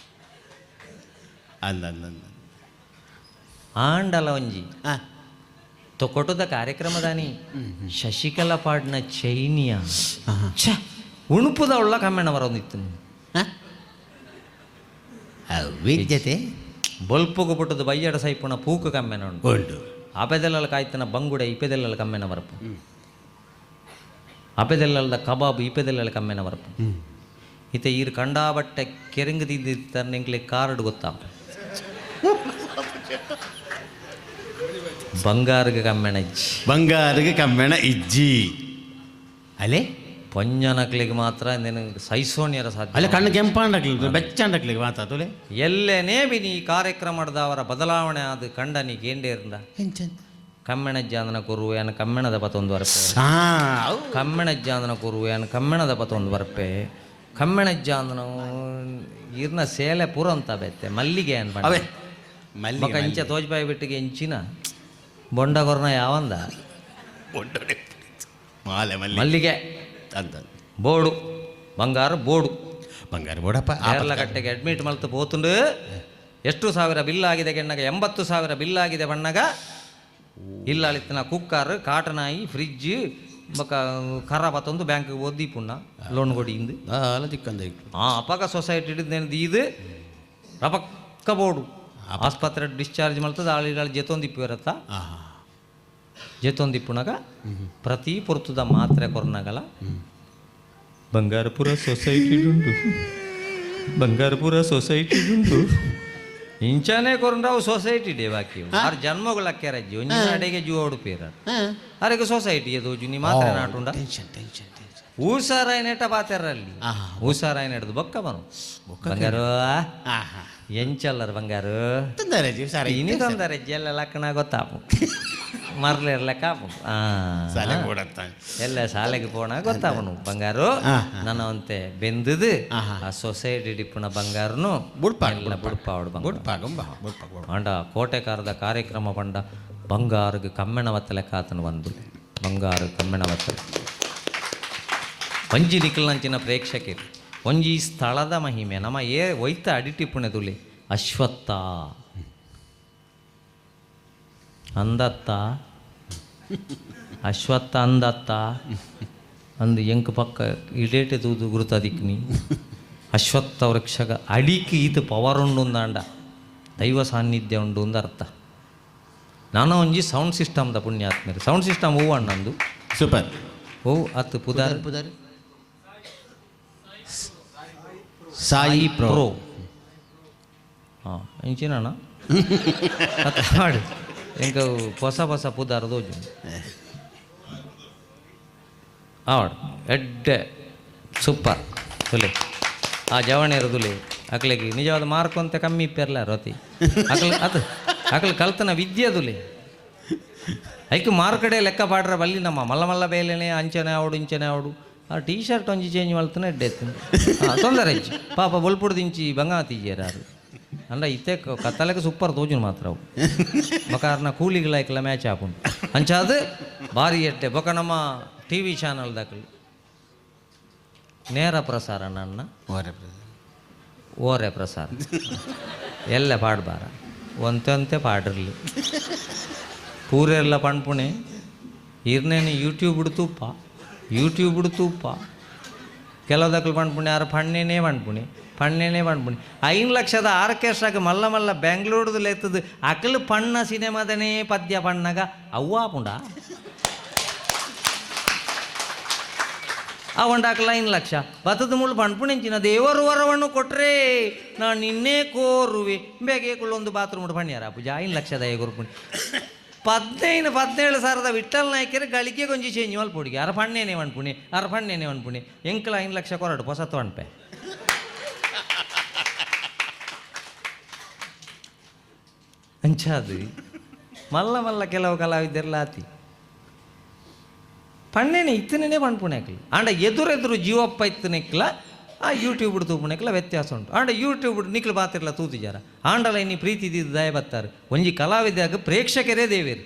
ಅಂದ ಅಂದ ಅಂದ. ಆಂಡಲ ಒಂಜಿ ತೊಕೊಟದ ಕಾರ್ಯಕ್ರಮದಾನಿ ಶಶಿಕಲಾ ಪಾಡ್ನ ಚೈನಿಯ ಛ ಉಣುಪುದ ಉಳ್ಳ ಕಮ್ಮೆಣ ಬರೋದಿತ್ತು. ವಿದ್ಯತೆ. ಬೊಲ್ಪುಗು ಪುಟ್ಟದ ಬಯ್ಯಡ ಸೈಪುಣ ಪೂಕು ಕಮ್ಮೆನ ಉಂಟು. ಉಂಟು. ಆಪೆದೆಲ್ಲ ಕಾಯ್ತನ ಬಂಗುಡೆ ಇಪೆದೆಲ್ಲ ಕಮ್ಮೆನ ಬರಪು. ಅಪೆದೆಲ್ಲದ ಕಬಾಬ್ ಇಪೆದೆಲ್ಲ ಕಮ್ಮೆನ ಬರಪು. ಇತ್ತೆ ಈರು ಕಂಡಾಬಟ್ಟೆ ಕೆರಂಗು ತಿಂದಿರ್ತಾರೆ, ಎಂಕ್ಲೆ ಕಾರ್ಡ್ ಗೊತ್ತಾ ಬಂಗಾರಗೆ ಕಮ್ಮೆಣ ಇಜ್ಜಿ. ಬಂಗಾರಿಗೆ ಕಮ್ಮೆಣ ಇಜ್ಜಿ ಅಲೆ. ಪೊಂಜನಕ್ಲಿಗೆ ಮಾತ್ರ ನಿನಗೆ ಸೈಸೋಣ್ಯರ ಸಾಧ್ಯ. ಅಲ್ಲ, ಕಣ್ಣು ಕೆಂಪಾಂಡಕ್ಲಿ ಬೆಚ್ಚಾಂಡಕ್ಲಿಗೆ ಮಾತಾತುಲೆ. ಎಲ್ಲೇನೇ ಬಿನಿ ಈ ಕಾರ್ಯಕ್ರಮದ ಅವರ ಬದಲಾವಣೆ ಆದ ಕಂಡನಿ ಕೇಂಡೇರ್ದ ಕಮ್ಮೆಣಜ್ಜಾಂದನ ಕುರು ಏನ ಕಮ್ಮೆಣದ ಪತ್ತೊಂದು ವರ್ಪೆ. ಕಮ್ಮೆಣಜ್ಜಾಂದನ ಕುರು ಏನ ಕಮ್ಮೆಣದ ಪತ್ತೊಂದು ವರ್ಪೆ. ಕಮ್ಮೆಣಜ್ಜಾಂದನ ಇರ್ನ ಸೇಲೆ ಪೂರಂತ ಬೆತ್ತೆ ಮಲ್ಲಿಗೆ ಅನ್. ಅವೇ ಮಲ್ಲಿಗೆ. ಬೊಕ ಇಂಚ ತೋಜ್ಬಾಯಿ ಬಿಟ್ಟಿಗೆ ಇಂಚಿನ ಬೊಂಡಗೊರ್ನ ಯಾವಂದ. ಮಾಲೆ ಮಲ್ಲಿಗೆ. ಮಲ್ಲಿಗೆ. ಅಂತ. ಬೋಡು ಬಂಗಾರ ಬೋಡು. ಬಂಗಾರ ಬೋಡಪ್ಪ. ಕಟ್ಟೆಗೆ ಅಡ್ಮಿಟ್ ಮಲ್ತು ಪೋತುಂಡು. ಎಷ್ಟು ಸಾವಿರ ಬಿಲ್ ಆಗಿದೆ ಗೆಣ್ಣಗ? 80,000 ಬಿಲ್ ಆಗಿದೆ ಬಣ್ಣಗ. ಇಲ್ಲ ಅಳಿತನ ಕುಕ್ಕರ್, ಕಾಟನಾಯಿ, ಫ್ರಿಜ್ ಬೊಕ ಕರ ಬತ್ತೊಂದು ಬ್ಯಾಂಕ್ಗೆ ಓದಿ ಪುಣ್ಣ ಲೋನ್ ಕೊಡಿ ಇಂದು. ಅಲ್ಲ ದಿಕ್ಕಂದ. ಆ ಅಪಗ ಸೊಸೈಟಿ ಹಿಡಿದು ಇದು ರಪಕ್ಕ ಬೋಡು. ಆಸ್ಪತ್ರೆ ಡಿಸ್ಚಾರ್ಜ್ ಮಲ್ತದ ಆಳಿಡಾಳು ಜೆತೊಂದಿಪ್ಪು ಇರತ್ತ. ಜೆತೊಂದಿಪ್ಪುನಗ ಪ್ರತಿ ಪೊರ್ತುದ ಮಾತ್ರೆ ಕೊರ್ನಗಲ ಬಂಗಾರಪುರ ಸೊಸೈಟಿ ಉಂಟು, ಬಂಗಾರಪುರ ಸೊಸೈಟಿ ಉಂಟು. ಇಂಚಾನೆ ಕೊರಂಡ್ರಾವು ಸೊಸೈಟಿ ಡೇ ಬಾಕಿ ಆರ್ ಜನ್ಮಗಳು ಅಜ್ಜಿ ಒಂಜಿ ಅಡೆಗೆ ಜೀವ ಉಡುಪೇರ ಅರೆಗೆ ಸೊಸೈಟಿ ಎದೋಜು ನೀ ಮಾತ್ರೆ ನಾಟುಂಡ. Tension tension tension. ಊಸಾರಾಯನೇಟ ಪಾತೆರಲ್ಲಿ ಊಸಾರಾಯನೆಡ್ದು ಬೊಕ್ಕ ಬನು ಬಂಗಾರು. ಎಂಚಲ್ಲರ್ ಬಂಗಾರು. ತೊಂದರೆ ಜೀವ ಸಾರ. ಇನಿ ತೊಂದರೆ ಎಲ್ಲ ಲಕ್ಕಣ ಗೊತ್ತಾಪು ಮರ್ಲಿರ್ಲ ಕಾಪು. ಸಾಲೆ ಬೋಡತ್ತ. ಎಲ್ಲ ಶಾಲೆಗೆ ಪೋಣ ಗೊತ್ತಾಪನು ಬಂಗಾರು. ನನ್ನ ಬೆಂದದು ಆ ಸೊಸೈಟಿ ಡಿಪ್ಪುನ ಬಂಗಾರನು ಬುಡ್ಪಾಡು. ಎಲ್ಲ ಬುಡ್ಪಾಡು ಬಂಗಾರ. ಬುಡ್ಪಾಗಂಬ ಬುಡ್ಪಾಗ. ಆಂಡ ಕೋಟೆಕಾರದ ಕಾರ್ಯಕ್ರಮ ಪಂಡ ಬಂಗಾರಿಗೆ ಕಮ್ಮೆಣ ವತ್ತಲೆ ಕಾತನು ಬಂದು ಬಂಗಾರು ಕಮ್ಮೆಣ ವತ್ತಲೆ ಒಂಜಿ ನಿಖಲ್ನಂಚಿನ ಪ್ರೇಕ್ಷಕರು ಒಂಜಿ ಸ್ಥಳದ ಮಹಿಮೆ ನಮ್ಮ ಏ ಒಯ್ತ ಅಡಿಟಿಪ್ಪುಣೆ ತುಳಿ ಅಶ್ವತ್ಥ ಅಂದತ್ತ ಅಶ್ವತ್ಥ ಅಂದತ್ತ ಅಂದು ಎಂಕ್ ಪಕ್ಕ ಇಡೇಟೆ ತೂದು ಗುರುತದಿಕ್ನಿ. ಅಶ್ವತ್ಥ ವೃಕ್ಷಗ ಅಡಿಕ್ ಈತ ಪವರ್ ಉಂಡು ಅಂದಾಂಡ ದೈವ ಸಾನ್ನಿಧ್ಯ ಉಂಡು ಅಂದ ಅರ್ಥ. ನಾನು ಒಂಜಿ ಸೌಂಡ್ ಸಿಸ್ಟಮ್ದ ಪುಣ್ಯಾತ್ಮರು ಸೌಂಡ್ ಸಿಸ್ಟಮ್ ಹೂವು ಅಣ್ಣಂದು. ಸೂಪರ್. ಹೂ ಅತ್ತು ಪುದಾರ್. ಪುದಾರ್ ಸಾಯಿ ಪ್ರೋ. ಪ್ರೋ. ಹಾಂ, ಇಂಚಿನ ಅತ್ತ ಮಾಡಿ ಎಂಕ ಹೊಸ ಹೊಸ ಪುದಾರ್ ದೋಜು ಆವಡ್ ಎಡ್ಡೆ ಸೂಪರ್ ತುಲೆ. ಆ ಜವಣೇರು ತುಲೆ ಅಕ್ಲೆಗೆ ನಿಜವಾದ ಮಾರ್ಕ್ ಅಂತ ಕಮ್ಮಿ ಇಪ್ಪೆರ್ಲ ರತಿ ಅಕ್ಲ ಅದು ಅಕ್ಲ ಕಲ್ತನ ವಿದ್ಯೆ ತುಲೆ. ಐಕ್ ಮಾರುಕಡೆ ಲೆಕ್ಕ ಪಾಡ್ರ ಬಲ್ಲಿ ನಮ್ಮ ಮಲ್ಲ ಮಲ್ಲ ಬೇಲೆನೆ ಅಂಚನೆ ಆವಡು ಇಂಚನೆ ಆವಡು. ಆ ಟೀ ಶರ್ಟ್ ಒಂಜಿ ಚೇಂಜ್ ಮಲ್ತನ ಎಡ್ಡೆ ಎತ್ತುಂಡು. ತೊಂದರೆ ಇಜ್ಜಿ ಪಾಪ, ಬೊಲ್ಪುಡು ದಿಂಚಿ ಬಂಗಾತಿಜ್ಜೇರು ಆರು. ಅಂಡ ಇತ್ತೆ ಕತ್ತಲೆಗೆ ಸೂಪರ್ ತೋಜುನು ಮಾತ್ರ ಅವು. ಬೊಕ ಆರ್ನ ಕೂಲಿಗಳ ಐಕ್ಲ ಮ್ಯಾಚ್ ಆಪುಂಡು. ಅಂಚಾದ್ ಬಾರಿ ಎಡ್ಡೆ. ಬೊಕ ನಮ್ಮ ಟಿವಿ ಚಾನಲ್ ದಕಲು ನೇರ ಪ್ರಸಾರ ನನ್ನ ಓರೆ ಪ್ರಸಾರ ಎಲ್ಲ ಪಾಡ್ಬಾರ, ಒಂತೆ ಒಂತೆ ಪಾಡಿರ್ಲಿ. ಪೂರೆಲ್ಲ ಪಣ್ಪುಣೆ ಇರ್ನೇನು ಯೂಟ್ಯೂಬ್ ತೂಪ, ಯೂಟ್ಯೂಬ್ ತೂಪ. ಕೆಲವುದಕ್ಲು ಪಣ್ಪುಣೆ ಆರು ಪಣ್ಣೇನೇ ಪಣ್ಪುಣೆ, ಪಣ್ಣೇನೇ ಪಣ್ಪುಣೆ. 5 ಲಕ್ಷದ ಆರ್ಕೆಸ್ಟ್ರಾಗ ಮಲ್ಲ ಮಲ್ಲ ಬೆಂಗಳೂರುದು ಲೆತ್ತದು ಅಕಲು ಪಣ್ಣ ಸಿನಿಮಾದನೇ ಪದ್ಯ ಪಣ್ಣಗ ಅವ್ವಾಪುಂಡ ಆ ಒಂಡಾಕಲ 5 ಲಕ್ಷ ಬತ್ತದ ಮುಳ್ಳು ಪಣ್ಪುಣೆಂಚಿನ ದೇವರು ವರವನ್ನು ಕೊಟ್ರೆ ನಾನು ನಿನ್ನೇ ಕೋರುವೆ. ಬೇಗ ಒಂದು ಬಾತ್ರೂಮ್ ಪಣ್ಯಾರ ಪೂಜಾ 5 ಲಕ್ಷದ ಗುರುಪುಣಿ. 15 17 ಸಾವಿರದ ವಿಠಲ್ ನಾಯಕರು ಗಳಿಗೆ ಗೊಂಜಿ ಚೇಂಜ್ ಮಲ್ಪುಡಿಗೆ ಅರ ಪಣ್ಣೇನೆ ಪಣ್ಪುಣಿ, ಅರ ಪಣ್ಣೇನೆ ಪಣ್ಪುಣಿ. ಎಂಕಲ 5 ಲಕ್ಷ ಕೊರಡು ಪೊಸತ್ತು ಅನ್ಪೆ ಅಂಚಾದು. ಮಲ್ಲ ಮಲ್ಲ ಕೆಲವು ಕಲಾವಿದರ್ಲ ಆತಿ ಪಣ್ಣೇನೆ ಇತ್ತನೇ ಪಣ್ಪುಣೆಕ್ಲ. ಆಂಡ ಎದುರೆದುರು ಜೀವಪ್ಪ ಇತ್ತನೆಕ್ಲ ಆ ಯೂಟ್ಯೂಬ್ ತೂಪುಣೆಕ್ಲ ವ್ಯತ್ಯಾಸ ಉಂಟು. ಆಂಡ ಯೂಟ್ಯೂಬ್ ನಿಕ್ಲು ಬಾತಿರ್ಲ ತೂತಿಜಾರ. ಆಂಡಲ ಇನ್ನಿ ಪ್ರೀತಿ ಇದ್ದಿದ್ದು ದಯ ಬತ್ತಾರೆ. ಒಂಜಿ ಕಲಾವಿದಾಗ ಪ್ರೇಕ್ಷಕರೇ ದೇವೇರು,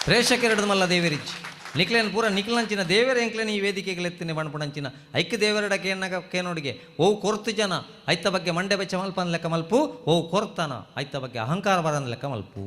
ಪ್ರೇಕ್ಷಕರೆಡ್ದು ಮಲ್ಲ ದೇವೇರಿಚ್ಚಿ ನಿಕ್ಲೇನು ಪೂರ ನಿಕ್ಲಂಚಿನ ದೇವೇರ ಎಂಕ್ಲೇನು ಈ ವೇದಿಕೆಗಳೆತ್ತಿನ ಪಣ್ಪುಣಂಚಿನ ಐಕ್ ದೇವರಡ ಕೇನಾಗ ಕೇನೋಡಿಗೆ. ಓ ಕೊರ್ತು ಜನ ಐತ ಬಗ್ಗೆ ಮಂಡೆ ಬೆಚ್ಚ ಮಲ್ಪನ್ ಲೆಕ್ಕ ಮಲ್ಪು, ಓ ಕೊರ್ತನ ಐತ ಬಗ್ಗೆ ಅಹಂಕಾರ ಬರನ್ ಲೆಕ್ಕ ಮಲ್ಪು.